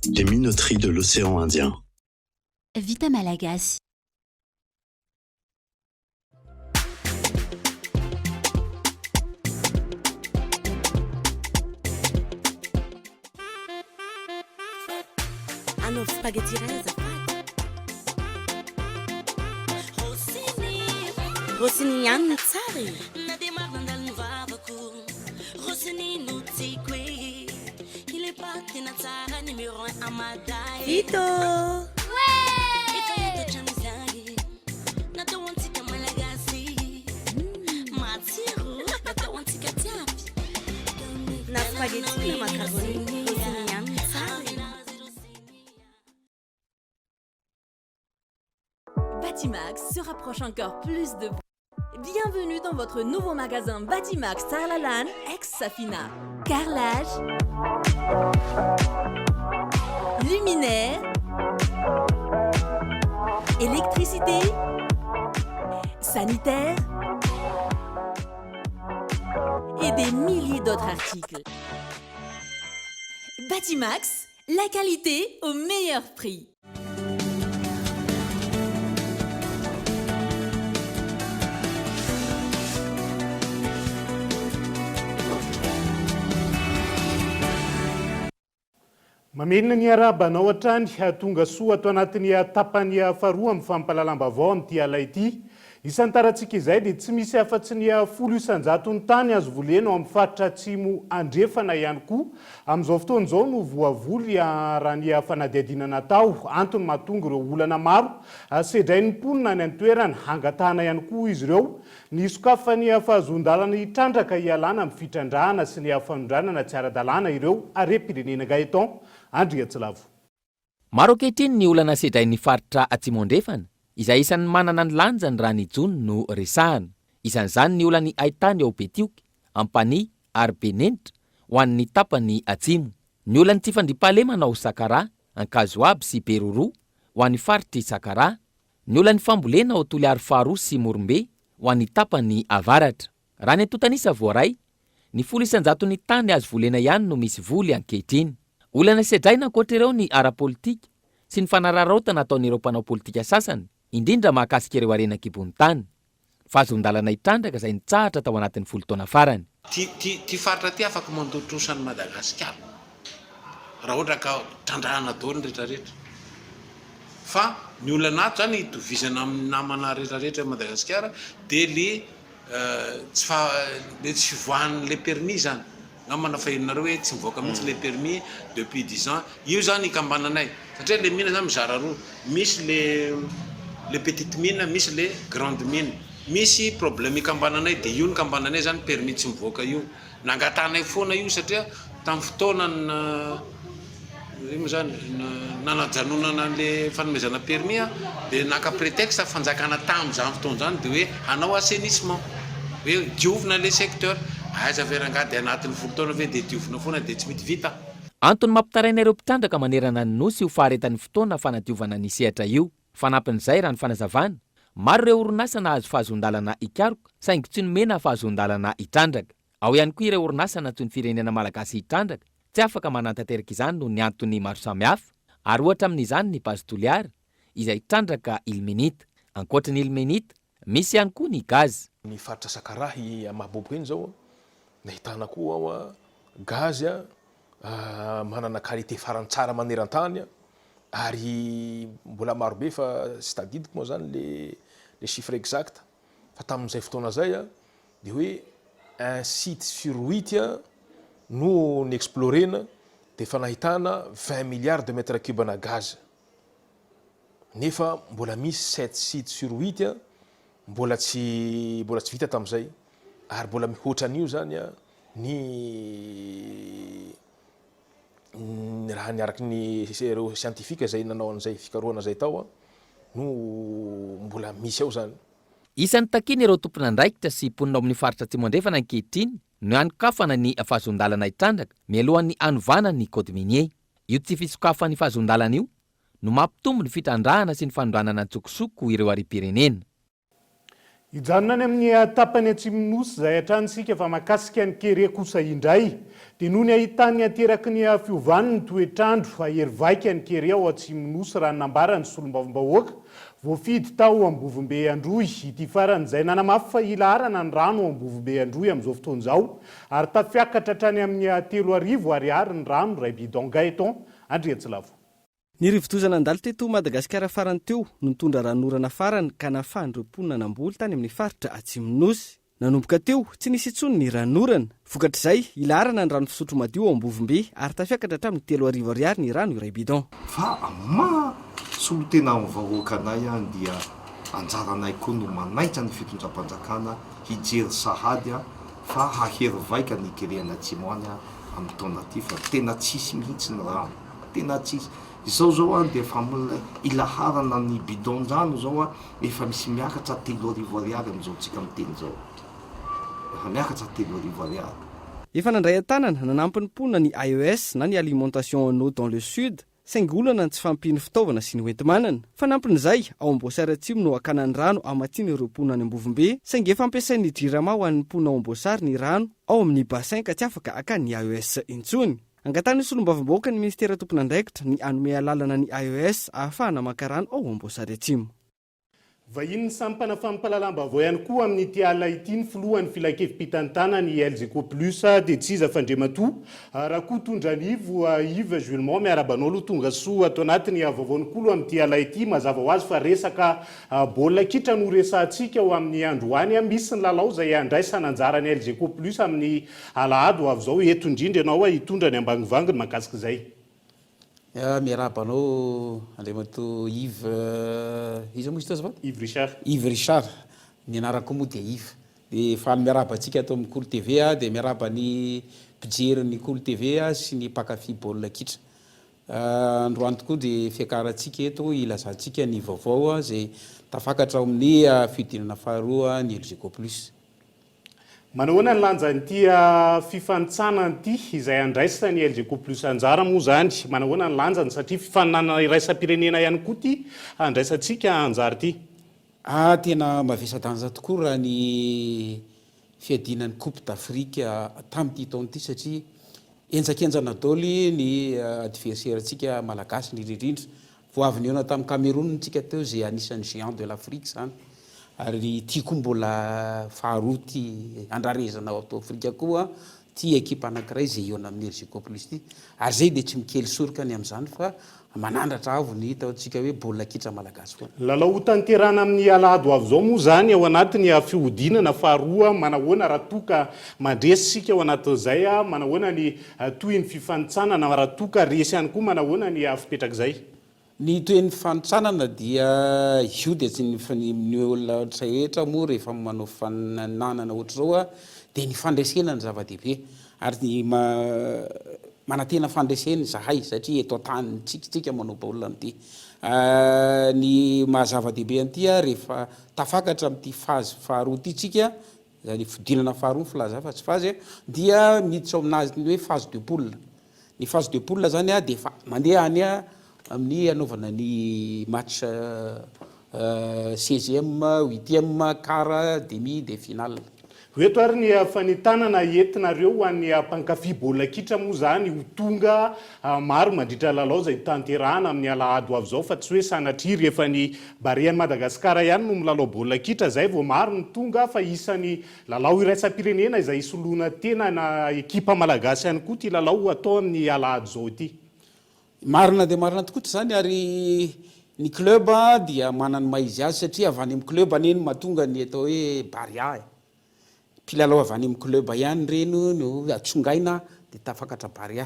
Les minoteries de l'océan Indien. Vita malagasy. Anaovy spaghetti iray azafady. Rossini ihany no tsara e. Vita ô! Na spaghetti na macaroni, Rossini ihany no tsara e. Batimax se rapproche encore plus de vous. Bienvenue dans votre nouveau magasin Batimax Tsaralalàna ex Safina. Carrelage, luminaire, électricité, sanitaire et des milliers d'autres articles. Batimax, la qualité au meilleur prix. Mamerina ny arahaba anao hatrany, tonga soa ato anatin'ny tapany faharoa amin'ny fampahalalam-baovao amin'ity alina ity. Isantarantsika izay dia tsy misy afa-tsy ny 10 isan-jaton'ny tany azo volena ao amin'ny faritra Atsimo Andrefana ihany koa amin'izao fotoana izao no voavoly raha ny fanadihadiana natao. Antony mahatonga ireo olana maro sedrain'ny mponina any an-toerana. Angatahana ihany koa izy ireo ny hisokafan'ny fahazoan-dalana hitrandraka hialana amin'ny fitrandrahana sy ny fanondranana tsy ara-dalàna ireo harem-pirenena. Gaëtan Andriatsilavo. Maro ankehitriny ny olana sedrain'ny faritra Atsimo Andrefana, izay isan'ny manana ny lanjany raha ny jono no resahana. Isan'izany ny olan'ny haitany ao Betioky, Ampanihy ary Benenitra ho an'ny tapany atsimo. Ny olan'ny tsy fandriampahalemana ao Sakaraha, Ankazoabo sy Beroroha ho an'ny faritr'i Sakaraha. Ny olan'ny fambolena ao Toliary faharoa sy Morombe ho an'ny tapany avaratra. Raha ny antontan'isa voaray, ny 10 isan-jaton'ny tany azo volena ihany no misy voly ankehitriny. Olana sedraina ankoatra ireo ny ara-politika sy ny fanararaotana ataon'ireo mpanao politika sasany, indrindra mahakasika ireo harena an-kibon'ny tany. Fahazoan-dalana hitrandraka izay nitsahatra tao anatin'ny folo taona farany. Ty ty ty faritra ty afaka mandoa trosa an'i Madagasikara raha ohatra ka trandrahana daholo ny rehetra rehetra. Fa ny olana ato zany itovizana amin'ny namana rehetra rehetra eto Madagasikara dia le tsy fa le tsy fivoahan'le permis zany. Angamba fa henonareo hoe tsy mivoaka mihitsy le permis depuis dix ans. Io zany ikambananay satria le mine zany mizara roa, misy le le petite mine, misy le grande mine. Misy problème ikambananay dia io nikambananay zany permis tsy mivoaka io. Nangatahanay foana io satria tamin'ny fotoana ino moa zany nanajanonana an'le fanomezana permis dia naka prétexte fanjakana tamin'izany fotoana izany dia hoe hanao assainissement hoe diovina le secteur. Aiza ve rangahy dia anatin'ny folo taona ve dia diovina foana dia tsy mety vita. Antony mampitaraina ireo mpitrandraka manerana ny Nosy io faharetan'ny fotoana fanadiovana ny sehatra io. Fanampin'izay, raha ny fanazavana, maro ireo orinasa nahazo fahazoan-dalana hikaroka saingy tsy nomena fahazoan-dalana hitrandraka. Ao ihany koa ireo orinasa nantsoin'ny firenena malagasy hitrandraka, tsy afaka manatanteraka izany noho ny antony maro samihafa, ary ohatra amin'izany ny Base Toliara, izay trandraka ilmenite. Ankoatry ny ilmenite, misy ihany koa ny gaz. Ny faritra Sakarahy Mahaboboka iny izao nahitana koa ao gaz manana qualité farany tsara maneran-tany ary mbola maro be fa tsy tadidiko moa zany le le chiffre exact fa tamin'izay fotoana zay de hoe un site sur huit no ni-explorer-na de efa nahitana 20 milliards de mètres cubes ana gaz nefa mbola misy sept sites sur huit mbola tsy mbola tsy vita tamin'izay ary mbola mihoatra an'io zany ny raha ny araky ny ireo scientifique izay nanao an'izay fikarohana izay tao no mbola misy ao zany. Isan'ny takian'ireo tompon'andraikitra sy mponina ao amin'ny faritra Atsimo Andrefana ankehitriny ny hanokafana ny fahazoan-dalana hitrandraka mialohan'ny hanovana ny code minier. Io tsy fisokafan'ny fahazoan-dalana io no mampitombo ny fitrandrahana sy ny fanondranana an-tsokosoko ireo harem-pirenena. Hijanona any amin'ny tapany atsimon'ny Nosy izay hatrany isika fa mahakasika ny kere kosa indray dia noho ny ahitan'ny ateraky ny fiovan'ny toetr'andro hahery vaika ny kere ao atsimon'ny Nosy raha ny nambaran'ny solombavambahoaka voafidy tao Ambovombe Androy ity farany izay nanamafy fa hilaharana ny rano ao Ambovombe Androy amin'izao fotoana izao ary tafiakatra hatrany amin'ny 3000 ariary ny rano iray bidon Gaëtan Andriantsilavo. Ny rivodoza nandalo teto Madagasikara farany teo no nitondra ranonorana farany ka nahafahan'ireo mponina namboly tany amin'ny faritra Atsimon'ny Nosy. Nanomboka teo, tsy nisy intsony ny ranonorana. Vokatr'izay, ilaharana ny rano fisotro madio ao Ambovombe ary tafiakatra hatramin'ny 3000 ariary ny rano iray bidon. Fa amin'ny maha solontenan'ny vahoaka anay dia anjaranay koa no manaitra ny fitondram-panjakana hijery sahady fa hahery vaika ny kere any atsimo any amin'ny taona ity fa tena tsisy mihitsy ny rano. Tena tsisy. Izao zao an dia efa ilaharana ny bidon-drano zao an, efa misy miakatra 3000 ariary amin'izao tsika miteny izao. Efa miakatra 3000 ariary. Efa nandray an-tanana nanampy ny mponina ny AES na ny Alimentation en eau dans le Sud, saingy olana ny tsy fahampian'ny fitaovana sy ny hoenti-manana. Fanampin'izay, ao Amboasary Atsimo no hakana ny rano hamatsiana ireo mponina any Ambovombe, saingy efa ampiasain'ny Jirama ho an'ny mponina ao Amboasary ny rano ao amin'ny bassin ka tsy afaka hakan'ny AES intsony. Angatahan'ny solombavambahoaka ny minisitera tompon'andraikitra ny hanome alalana ny AES ahafahana maka rano ao Amboasary Atsimo. Vahinin'ny sampana fampahalalam-baovao ihany koa amin'ity alina ity ny filohan'ny filankevi-pitantanana ny Elgeco Plus dia tsy iza fa Andriamatoa Rakotondranivo Yves Julmont. Miarahaba anao aloha tonga soa ato anatin'ny vaovaon'ny Kolo amin'ity alina ity. Mazava ho azy fa resaka baolina kitra no resahantsika ho amin'ny androany. Misy ny lalao izay handraisana anjara ny Elgeco Plus amin'ny Alahady ho avy izao, eto indrindra ianao hitondra ny ambangovangony mahakasika izay. Miarahaba anao Andriamatoa Yves, iza moa izy teo azafady? Yves Richard. Yves Richard, ny anarako moa dia Yves. Dia faly miarahaba antsika ato amin'ny Kolo TV aho, dia miarahaba ny mpijery ny Kolo TV sy ny mpankafy baolina kitra. Androany tokoa dia fiakarantsika eto hilazantsika ny vaovao izay tafakatra ao amin'ny fihodinana faharoa ny Elgeco Plus. Manahoana ny lanjan'ity fifanintsanana ity izay andraisan'ny Elgeco Plus anjara moa izany? Manahoana ny lanjany satria fifaninanana iraisam-pirenena ihany koa ity andraisantsika anjara ity? Ah, tena mavesa-danja tokoa raha ny fiadiana ny Coupe d'Afrique tamin'ity taona ity satria henjakenjana daholo ny adversaire-ntsika malagasy indrindra indrindra. Vao avy nihaona tamin'i Cameroun tsika teo izay anisan'ny géant de l'Afrique izany ary ity koa mbola faharoa ity andrarezana ao Afrika koa ity ekipa anankiray izay hihaona amin'ny Elgeco Plus ity ary izay dia tsy mikely soroka ny amin'izany fa manandratra avo ny ataontsika hoe baolina kitra malagasy foana. Lalao hotanterahana amin'ny alahady ho avy izao moa izany ao anatin'ny fihodinana faharoa, manahoana raha toa ka mandresy isika ao anatin'izay, manahoana ny tohin'ny fifanintsanana, raha toa ka resy ihany koa manahoana ny fipetrak'izay? Ny tohin'ny fanotsanana dia io dia tsy ny ny olona rehetra moa rehefa manao faninanana ohatr'izao dia ny fandresena no zava-dehibe ary ny manantena fandresena izahay satria eto an-tanintsika tsika manao baolina amin'ity. Ny maha zava-dehibe an'ity rehefa tafakatra amin'ity phase faharoa ity tsika, izany fidinana faharoa ny filaza fa tsy phase, dia miditra ao aminazy ny hoe phase de poule. Ny phase de poule zany dia efa mandeha any amin'ny hanaovana ny match seizième, huitième, quart, demi dia finale. Ho eto ary ny fanentanana entinareo ho an'ny mpankafy baolina kitra moa izany ho tonga maro mandritra lalao izay hotanterahana amin'ny alahady ho avy izao fa tsy hoe sanatria rehefa ny Barean'i Madagasikara ihany no milalao baolina kitra izay vao maro ny tonga fa isan'ny Lalao iraisam-pirenena izay hisoloana tena na ekipa malagasy ihany koa ity lalao ho atao amin'ny alahady izao ity. Marina dia marina tokoa izany ary ny club dia manana ny maha izy azy satria avy any amin'ny club anie no mahatonga ny atao hoe Barea e. Mpilalao avy any amin'ny club ihany ireny no atsongaina dia tafakatra Barea.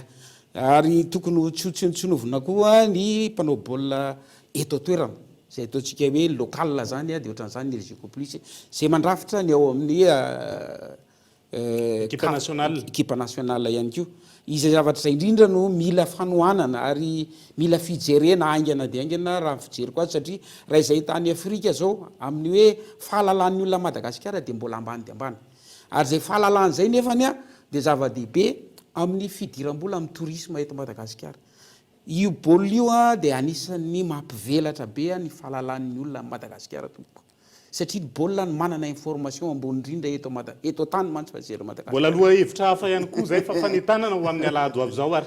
Ary tokony ho tsy ho tsinontsinovina koa ny mpanao baolina eto an-toerana, izay ataontsika hoe local izany dia ohatran'izany ny Elgeco Plus, izay mandrafitra ny ao amin'ny Ekipa nationale. Ekipa nationale ihany koa. Izay zavatra izay indrindra no mila fanohanana ary mila fijerena haingana dia haingana raha ny fijeriko azy satria raha izay hita any Afrika izao amin'ny hoe fahalalan'ny olona Madagasikara dia mbola ambany dia ambany. Ary izay fahalalana izay nefany dia zava-dehibe amin'ny fidiram-bola amin'ny tourisme eto Madagasikara. Io baolina io dia anisan'ny mampivelatra be ny fahalalan'ny olona an'i Madagasikara tompoko. Satria ny baolina no manana information ambony indrindra eto Mada, eto an-tany mantsy fa tsy eto Madagasikara. Mbola lohahevitra hafa ihany koa izay fa fanentanana ho amin'ny alahady ho avy izao ary.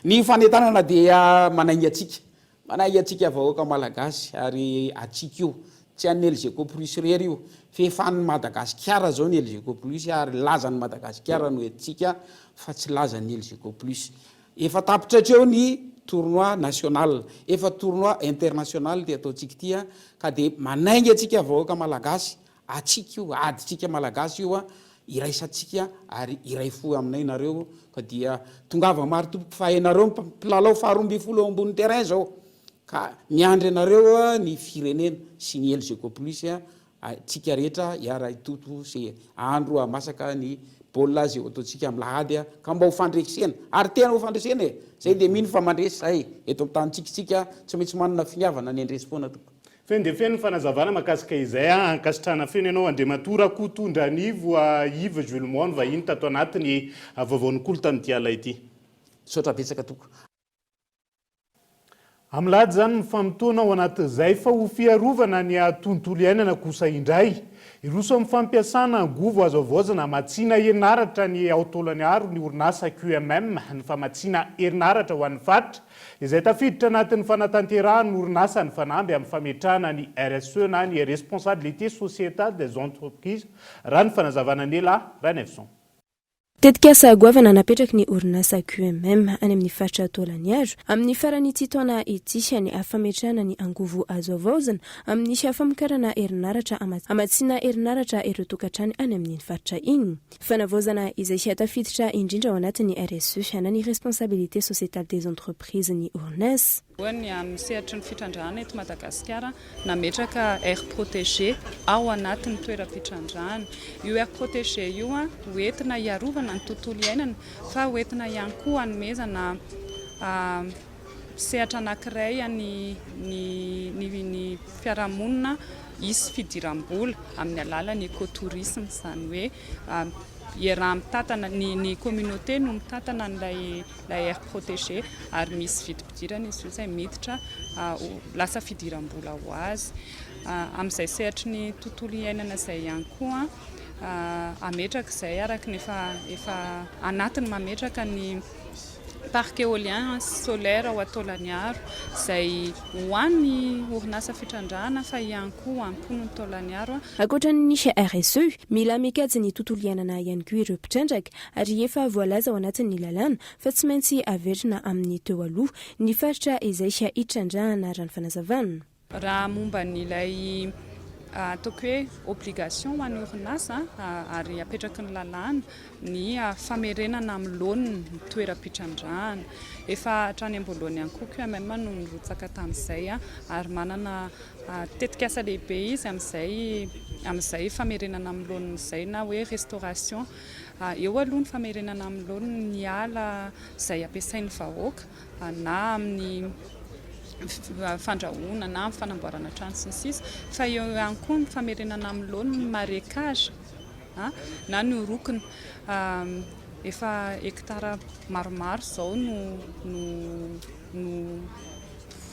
Ny fanentanana dia manainga antsika. Manainga antsika vahoaka Malagasy ary antsika io. Tsy an'ny Elgeco Plus irery io fa efa an'i Madagasikara izao ny Elgeco Plus ary lazan'i Madagasikara no entintsika fa tsy lazan'ny Elgeco Plus. Efa tapitra hatreo ny tournoi national, efa tournoi international ity ataontsika ity an, ka dia manainga antsika vahoaka Malagasy, antsika io, adintsika Malagasy io an, iraisantsika ary iray fo aminay nareo, ka dia tongava maro tompoko fa ianareo mpilalao faha 12 eo ambony terrain zao, ka miandry anareo ny firenena sy ny Elgeco Plus Tsika rehetra hiara hitoto sy hahandro hahamasaka ny baolina izay ho ataontsika amin'ny lahady ka mba ho fandresena ary tena ho fandresena e! Zay dia mino fa mandresy zahay eto amin'ny tanintsika tsika tsy maintsy manana finiavana ny handresy foana tompoko. Feno dia feno ny fanazavana makasika izay a! Ankasitrahana feno ianao Andriamatoa Rakotondran'ivo Yves Julemont nivahiny tato anatin'ny vaovaon'ny Kolo tamin'ity alina ity. Misaotra betsaka tompoko. Amin'ny lahady izany mifamotoana ao anatin'izay fa ho fiarovana ny tontolo iainana kosa indray. Hiroso amin'ny fampiasana angovo azo havaozina hamatsiana herinaratra ny ao Taolagnaro ny orinasa QMM ny famatsiana herinaratra ho an'ny faritra izay tafiditra anatin'ny fanatanterahan'ny orinasa ny fanamby amin'ny fametrahana ny RSE na ny Responsabilité Sociétale des Entreprises raha ny fanazavana Nela Ranaivoson. Tetikasa goavana napetraky ny orinasa QMM any amin'ny faritra Taolagnaro amin'ny faran'ity taona ity ny fametrahana ny angovo azo havaozina amin'ny famokarana herinaratra hamatsiana herinaratra ireo tokantrano any amin'iny faritra iny. Fanavaozana izay tafiditra indrindra ao anatin'ny RSE na ny Responsabilité Sociétale des Entreprises ny orinasa. Voalohany, amin'ny sehatry ny fitrandrahana eto Madagasikara, nametraka aire protégée ao anatin'ny toeram-pitrandrahana. Io aire protégée io ho entina hiarovana ny tontolo iainana fa ho entina ihany koa hanomezana sehatra anankiray ny ny fiarahamonina hisy fidiram-bola amin'ny alalan'ny écotourisme, izany hoe iaraha-mitantana, ny ny communauté no mitantana an'ilay ilay aire protégée ary misy vidim-pidirana izy io izay miditra ho lasa fidiram-bola ho azy. Amin'izay sehatry ny tontolo iainana izay ihany koa hametraka izay araka ny efa efa anatiny mametraka ny parc éolien sy solaire ao Taolagnaro izay ho an'ny orinasa fitrandrahana fa ihany koa ho an'ny mponin'i Taolagnaro. Ankoatra ny RSE, mila mikajy ny tontolo iainana ihany koa ireo mpitrandraka ary efa voalaza ao anatin'ny lalàna fa tsy maintsy averina amin'ny teo aloha ny faritra izay hitrandrahana raha ny fanazavana. Raha momba an'ilay Ataoko hoe obligation ho an'ny orinasa ary apetraky ny lalàna ny famerenana amin'ny laoniny ny toeram-pitrandrahana. Efa hatrany am-boalohany ihany koa QMM no nirotsaka tamin'izay ary manana tetikasa lehibe izy amin'izay amin'izay famerenana amin'ny laoniny izay na hoe restauration. Eo aloha ny famerenana amin'ny laoniny ny ala izay ampiasain'ny vahoaka na amin'ny fandrahoana na amin'ny fanamboarana trano sy ny sisa fa eo ihany koa ny famerenana amin'ny laoniny ny marécage na ny orokina. Efa hectare maromaro izao no no no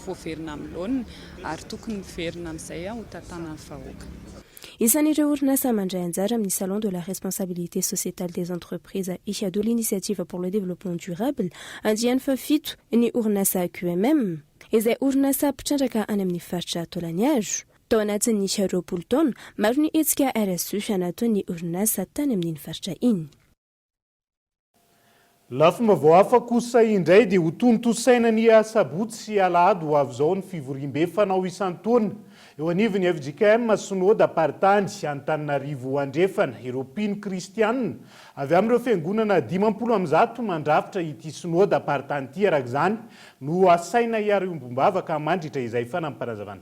voaverina amin'ny laoniny ary tokony miverina amin'izay ho tantanan'ny vahoaka. Isan'ireo orinasa mandray anjara amin'ny Salon de la responsabilité sociétale des entreprises et de l'initiative pour le développement durable andiany fahafito ny orinasa QMM, izay orinasa mpitrandraka any amin'ny faritra Taolagnaro. Tao anatin'ny 20 taona, maro ny hetsika RSE nataon'ny orinasa tany amin'iny faritra iny. Lafim-baovao hafa kosa indray dia ho tontosaina ny asabotsy sy alahady ho avy izao ny fivoriambe fanao isan-taona eo anivon'ny fjkm Synodam-paritany Antananarivo Andrefana. Ireo mpino kristianina avy amin'ireo fiangonana 150 mandrafitra ity Synodam-paritany ity araka izany no asaina hiara-iombom-bavaka mandritra izay fanampim-panazavana.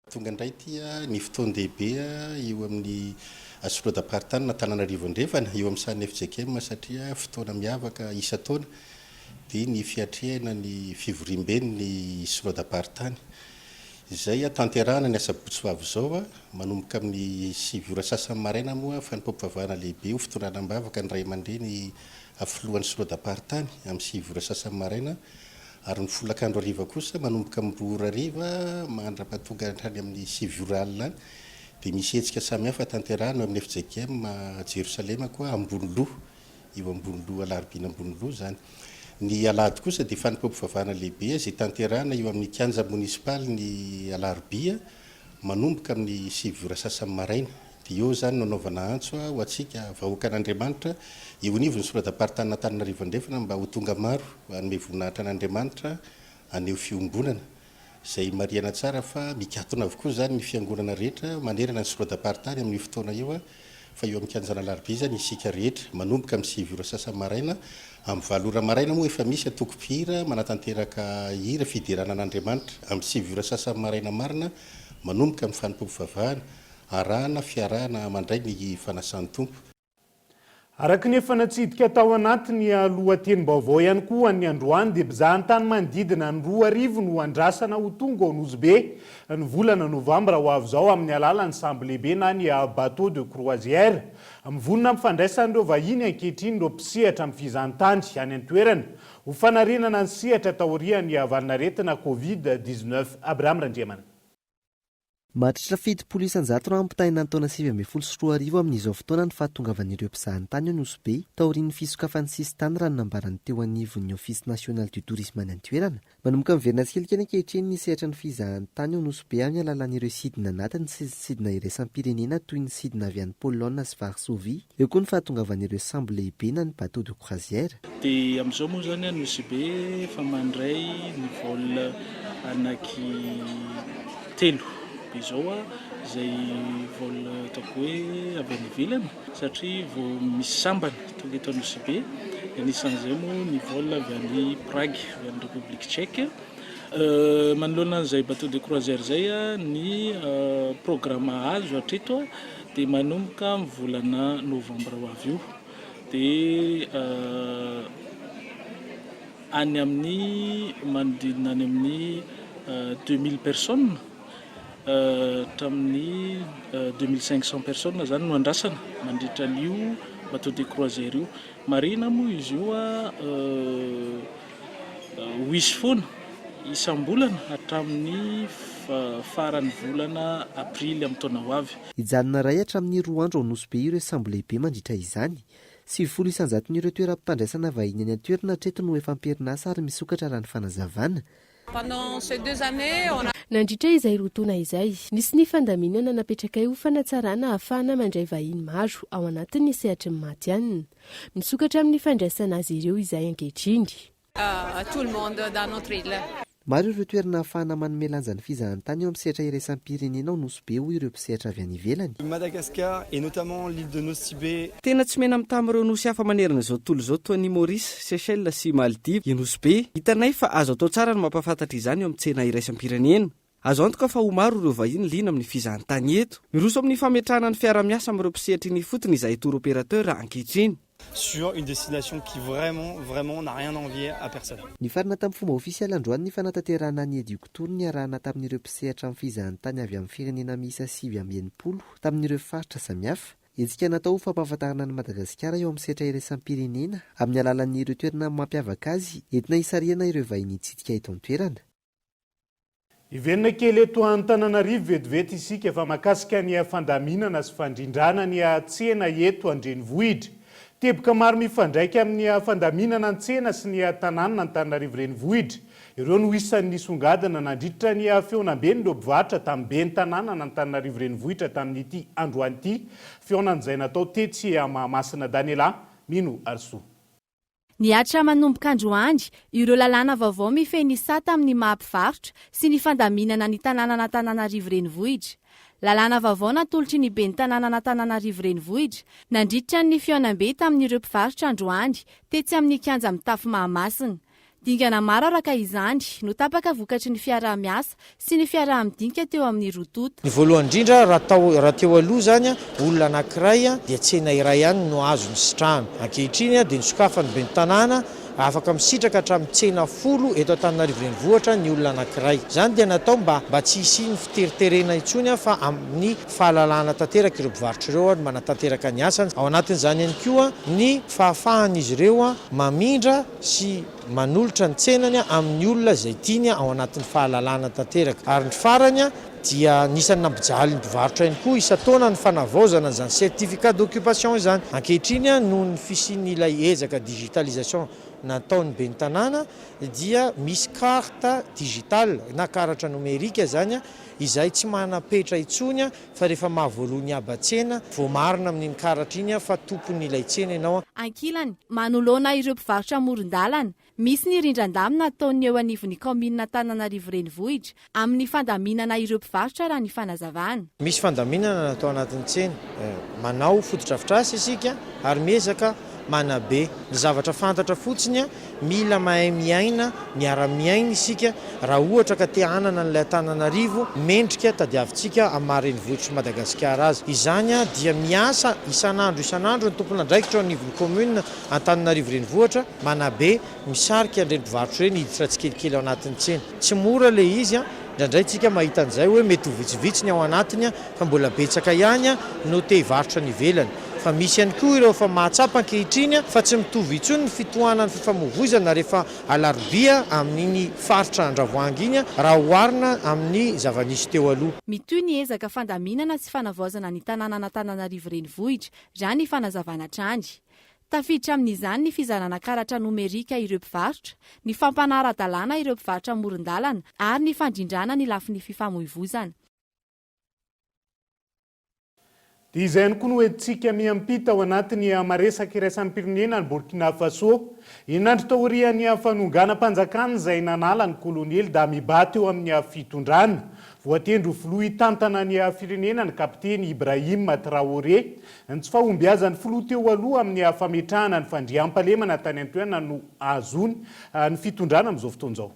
Tonga indray ity ny fotoan-dehibe eo amin'ny Synodam-paritanin'Antananarivo Andrefana, eo amin'ny sahan'ny fjkm satria fotoana miavaka isan-taona dia ny fiatrehana ny fivoriamben'ny Synodam-paritany izay tanterahana ny asabotsy ho avy izao manomboka amin'ny 9 ora sasany maraina moa fanompoam-pivavahana lehibe ho fitondrana am-bavaka ny ray aman-dreny filohan'ny Synodam-paritany amin'ny 9 ora sasany maraina Ary ny folakandro hariva kosa, manomboka amin'ny roa ora hariva mandra-pahatonga hatrany amin'ny 9 ora alina any, dia misy hetsika samihafa tanterahina eo amin'ny fjkm Jerosalema koa Amboniloha, eo Amboniloha Alarobian'Amboniloha izany. Ny alahady kosa dia fanompoam-pivavahana lehibe izay tanterahina eo amin'ny kianja monisipaly ny alarobia manomboka amin'ny 9 ora sasany maraina. Dia eo izany no anaovana antso ho antsika vahoakan'Andriamanitra eo anivon'ny Synodam-paritanin'Antananarivo Andrefana mba ho tonga maro hanome voninahitra an'Andriamanitra, haneho fiombonana. Izay marihana tsara fa mikatona avokoa izany ny fiangonana rehetra manerana ny Synodam-paritany amin'io fotoana io fa eo amin'ny kianjan'Alarobia izany isika rehetra manomboka amin'ny 9 ora sasany maraina. Amin'ny 8 ora maraina moa efa misy antoko mpihira manatanteraka hira fiderana an'Andriamanitra. Amin'ny 9 ora sasany maraina marina manomboka amin'ny fanompoam-pivavahana. Arahana fiarahana mandray ny fanasan'ny Tompo. Araka ny efa natsidika tao anatin'ny lohatenim-baovao ihany koa ny androany dia mpizahantany manodidina ny 2000 no andrasana ho tonga ao Nosy Be ny volana novambra ho avy izao amin'ny alalan'ny sambo lehibe na ny bateau de croisière. Mivonona amin'ny fandraisan'ireo vahiny ankehitriny ireo mpisehatra amin'ny fizahantany any an-toerana ho fanarenana ny sehatra taorian'ny valanaretina Covid 19. Abraham Randriamanana. Mahatratra 70% raha ampitahaina ny taona 2019 amin'izao fotoana ny fahatongavan'ireo mpizahantany ao Nosy Be taorian'ny fisokafan'ny sisintany raha ny nambaran'ny teo anivon'ny Office National du Tourisme any an-toerana. Manomboka miverina tsikelikely ankehitriny ny sehatry ny fizahantany ao Nosy Be amin'ny alalan'ireo sidina anatiny sy sidina iraisam-pirenena toy ny sidina avy any Polonina sy Varsovie. Eo koa ny fahatongavan'ireo sambo lehibe na ny bateau de croisière. Dia amin'izao moa izany Nosy Be efa mandray ny vol anaky telo be izao izay vol ataoko hoe avy any ivelany satria vao misy sambany tonga eto Nosy Be, anisan'izay moa ny vol avy any Prague avy any République Tchèque. Manoloana an'izay bateau de croisière izay ny programme azo hatreto dia manomboka amin'ny volana novambra ho avy io. Dia any amin'ny manodidina any amin'ny 2000 personnes hatramin'ny 2500 personnes izany no andrasana mandritra an'io bateau de croisière io. Marihina moa izy io ho hisy foana isam-bolana hatramin'ny faran'ny volana aprily amin'ny taona ho avy. Hijanona iray hatramin'ny roa andro ao Nosy Be ireo sambo lehibe mandritra izany. 90 isan-jaton'ireo toeram-pandraisana vahiny any an-toerana hatreto no efa am-perinasa ary misokatra raha ny fanazavana. Nandritra izay roa taona izay, nisy ny fandaminana napetrakay ho fanatsarana ahafahana mandray vahiny maro ao anatin'ny sehatry ny matihanina. Misokatra amin'ny fandraisana azy ireo izahay ankehitriny. Maro ireo toerana ahafahana manome lanja ny fizahantany eo amin'ny sehatra iraisam-pirenena ao Nosy Be hoy ireo mpisehatra avy any ivelany. Madagascar et notamment l'île de Nosy Be. Tena tsy mena-mitaha amin'ireo nosy hafa manerana izao tontolo izao toa an'i Maurice, Seychelles sy Maldives i Nosy Be. Hitanay fa azo atao tsara ny mampahafantatra izany eo amin'ny tsena iraisam-pirenena. Azo antoka fa ho maro ireo vahiny liana amin'ny fizahantany eto. Miroso amin'ny fametrahana ny fiaraha-miasa amin'ireo mpisehatry ny ifotony izahay tour opérateur ankehitriny. Sur une destination qui vraiment, vraiment n'a rien à envier à personne. Nifarana tamin'ny fomba ofisialy androany ny fanatanterahana ny Eductour niarahana tamin'ireo mpisehatra amin'ny fizahantany avy amin'ny firenena miisa 69 tamin'ireo faritra samihafa. Hetsika natao ho fampahafantarana an'i Madagasikara eo amin'ny sehatra iraisam-pirenena amin'ny alalan'ireo toerana mampiavaka azy entina hisarihana ireo vahiny hitsidika eto an-toerana. Hiverina kely eto Antananarivo vetivety isika fa mahakasika ny fandaminana sy fandrindrana ny tsena eto an-drenivohitra. Teboka maro mifandraika amin'ny fandaminana ny tsena sy ny tanàna Antananarivo Renivohitra. Ireo no isan'ny nisongadina nandritra ny fihaonamben'ireo mpivarotra tamin'ny ben'ny tanànan'Antananarivo Renivohitra tamin'ity androany ity. Fihaonana izay natao tetsy Mahamasina Daniela Mino Arisoa. Nihatra manomboka androany ireo lalàna vaovao mifehy ny sata amin'ny maha mpivarotra sy ny fandaminana ny tanànan'Antananarivo Renivohitra. Lalàna vaovao natolotry ny ben'ny tanànan'Antananarivo Renivohitra nandritra ny fihaonambe tamin'ireo mpivarotra androany tetsy amin'ny kianja mitafo Mahamasina. Dingana maro araka izany no tapaka vokatry ny fiaraha-miasa sy ny fiaraha-midinika teo amin'ny roa tonta. Ny voalohany indrindra, raha tao, raha teo aloha izany, olona anankiray dia tsena iray ihany no azony sitrahana. Ankehitriny dia nosokafan'ny ben'ny tanàna, afaka misitraka hatramin'ny tsena folo eto Antananarivo Renivohitra ny olona anankiray. Izany dia natao mba mba tsy hisian'ny fiteriterena intsony fa amin'ny fahalalahana tanteraka ireo mpivarotra ireo no manatanteraka ny asany. Ao anatin'izany ihany koa ny fahafahan'izy ireo mamindra sy manolotra ny tsenany amin'ny olona izay tiany ao anatin'ny fahalalahana tanteraka. Ary ny farany dia anisan'ny nampijaly ny mpivarotra ihany koa isan-taona ny fanavaozana an'izany certificat d'occupation izany. Ankehitriny noho ny fisian'ilay ezaka digitalisation nataon'ny ben'ny tanàna dia misy carte digitale na karatra nomerika izany izay tsy manam-petra intsony fa rehefa mahavoaloa ny haba-tsena, voamarina amin'iny karatra iny fa tompon'ilay tsena ianao. Ankilany, manoloana ireo mpivarotra amoron-dalana, misy ny rindran-damina ataon'ny eo anivon'ny kaominina Antananarivo Renivohitra amin'ny fandaminana ireo mpivarotra raha ny fanazavana. Misy fandaminana natao anatin'ny tsena. Manao fotodrafitrasa isika ary miezaka manabe. Ny zavatra fantatra fotsiny, mila mahay miaina, miara-miaina isika raha ohatra ka te hanana an'ilay Antananarivo mendrika tadiavintsika amin'ny maha renivohitr'i Madagasikara azy. Izany dia miasa isan'andro isan'andro ny tompon'andraikitra eo anivon'ny commune Antananarivo renivohitra manabe, misarika an'ireny mpivarotra ireny hiditra tsikelikely ao anatin'ny tsena. Tsy mora ilay izy, indraindray tsika mahita an'izay hoe mety ho vitsivitsy ny ao anatiny fa mbola betsaka ihany no te hivarotra any ivelany. Fa misy ihany koa ireo efa mahatsapa ankehitriny fa tsy mitovy intsony ny fitohanan'ny fifamoivoizana rehefa alarobia amin'iny faritra Andravoahangy iny raha oharina amin'ny zava-nisy teo aloha. Mitohy ny ezaka fandaminana sy fanavaozana ny tanànan'Antananarivo Renivohitra, raha ny fanazavana hatrany. Tafiditra amin'izany ny fizarana karatra nomerika ireo mpivarotra, ny fampanara-dalàna ireo mpivarotra amoron-dalana ary ny fandrindrana ny lafiny fifamoivoizana. Dia izay ihany koa no entintsika miampita ao anatin'ny maresaka iraisam-pirenena any Burkina Faso. Herinandro taorian'ny fanonganam-panjakana izay nanala ny kolonely Damiba teo amin'ny fitondrana, voatendry ho filoha hitantana ny firenena ny kapiteny Ibrahim Traoré. Ny tsy fahombiazan'ny filoha teo aloha amin'ny fametrahana ny fandriampahalemana tany an-toerana no ahazoany ny fitondrana amin'izao fotoana izao.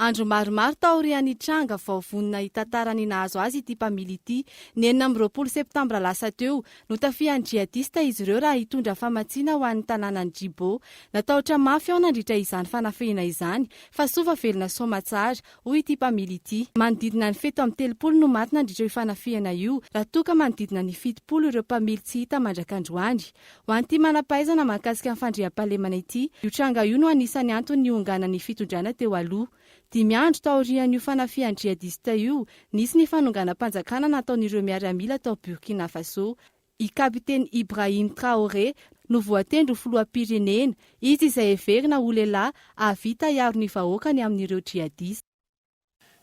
Andro maromaro taorian'ny tranga vao vonona hitantara ny nahazo azy ity mpamily ity. Ny 26 septambra lasa teo, notafihan'ny djihadista izy ireo raha hitondra famatsiana ho an'ny tanànan'i Djibo. Natahotra mafy aho nandritra izany fanafihana izany, fa soa fa velona soamatsara, hoy ity mpamily ity. Manodidina ny 37 no maty nandritra io fanafihana io, raha toa ka manodidina ny 70 ireo mpamily tsy hita mandrak'androany. Ho an'ity manam-pahaizana mahakasika ny fandriampahalemana ity, io tranga io no anisan'ny antony nihonganan'ny fitondrana teo aloha. Dimy andro taorian'io fanafihan'ny djihadista io, nisy ny fanonganam-panjakana nataon'ireo miaramila tao Burkina Faso. I Kapiteny Ibrahim Traoré no voatendry ho filoham-pirenena, izy izay heverina ho lehilahy hahavita hiaro ny vahoakany amin'ireo djihadista.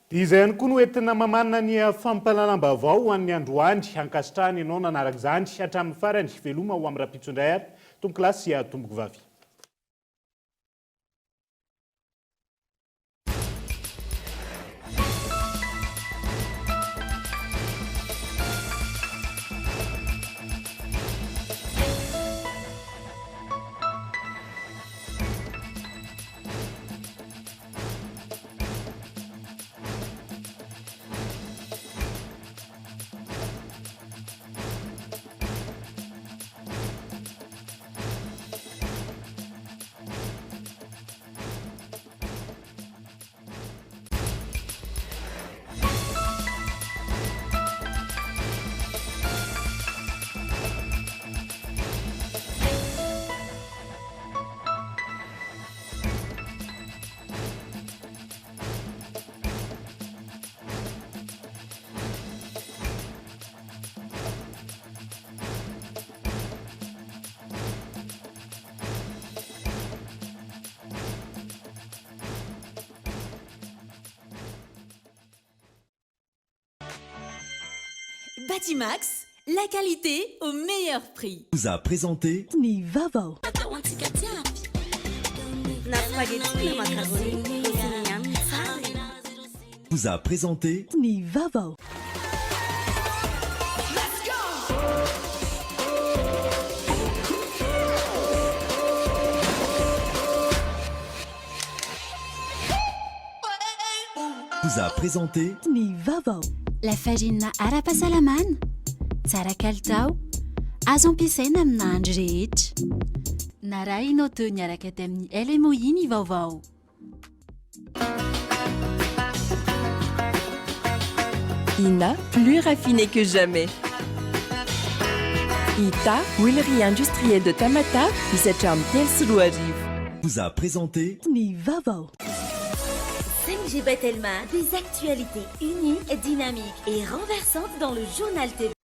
Dia izay ihany koa no entina mamanina ny fampahalalam-baovao ho an'ny androany. Ankasitrahana ianao nanaraka izany hatramin'ny farany. Veloma ho amin'ny rahampitso indray ary, tompokolahy sy tompokovavy. Batimax, la qualité au meilleur prix. Vous a présenté Ny vaovao. Atao antsika jiaby. Na spaghetti na macaroni, ny haniny tsara e. Vous a présenté Ny vaovao. Vous a présenté Ny vaovao. Lafarina ara-pahasalamana, tsara kalitao, azo ampiasaina amin'ny nahandro rehetra. Narahinao teo niaraka tamin'ny LMOI ny vaovao. Ina, plus raffiné que jamais. Ita, huilerie industrielle de Tamatave, hisatra amin'ny 2003. Vous a présenté Ny vaovao. 5G Batelma, des actualités uniques, dynamiques et renversantes dans le journal TV.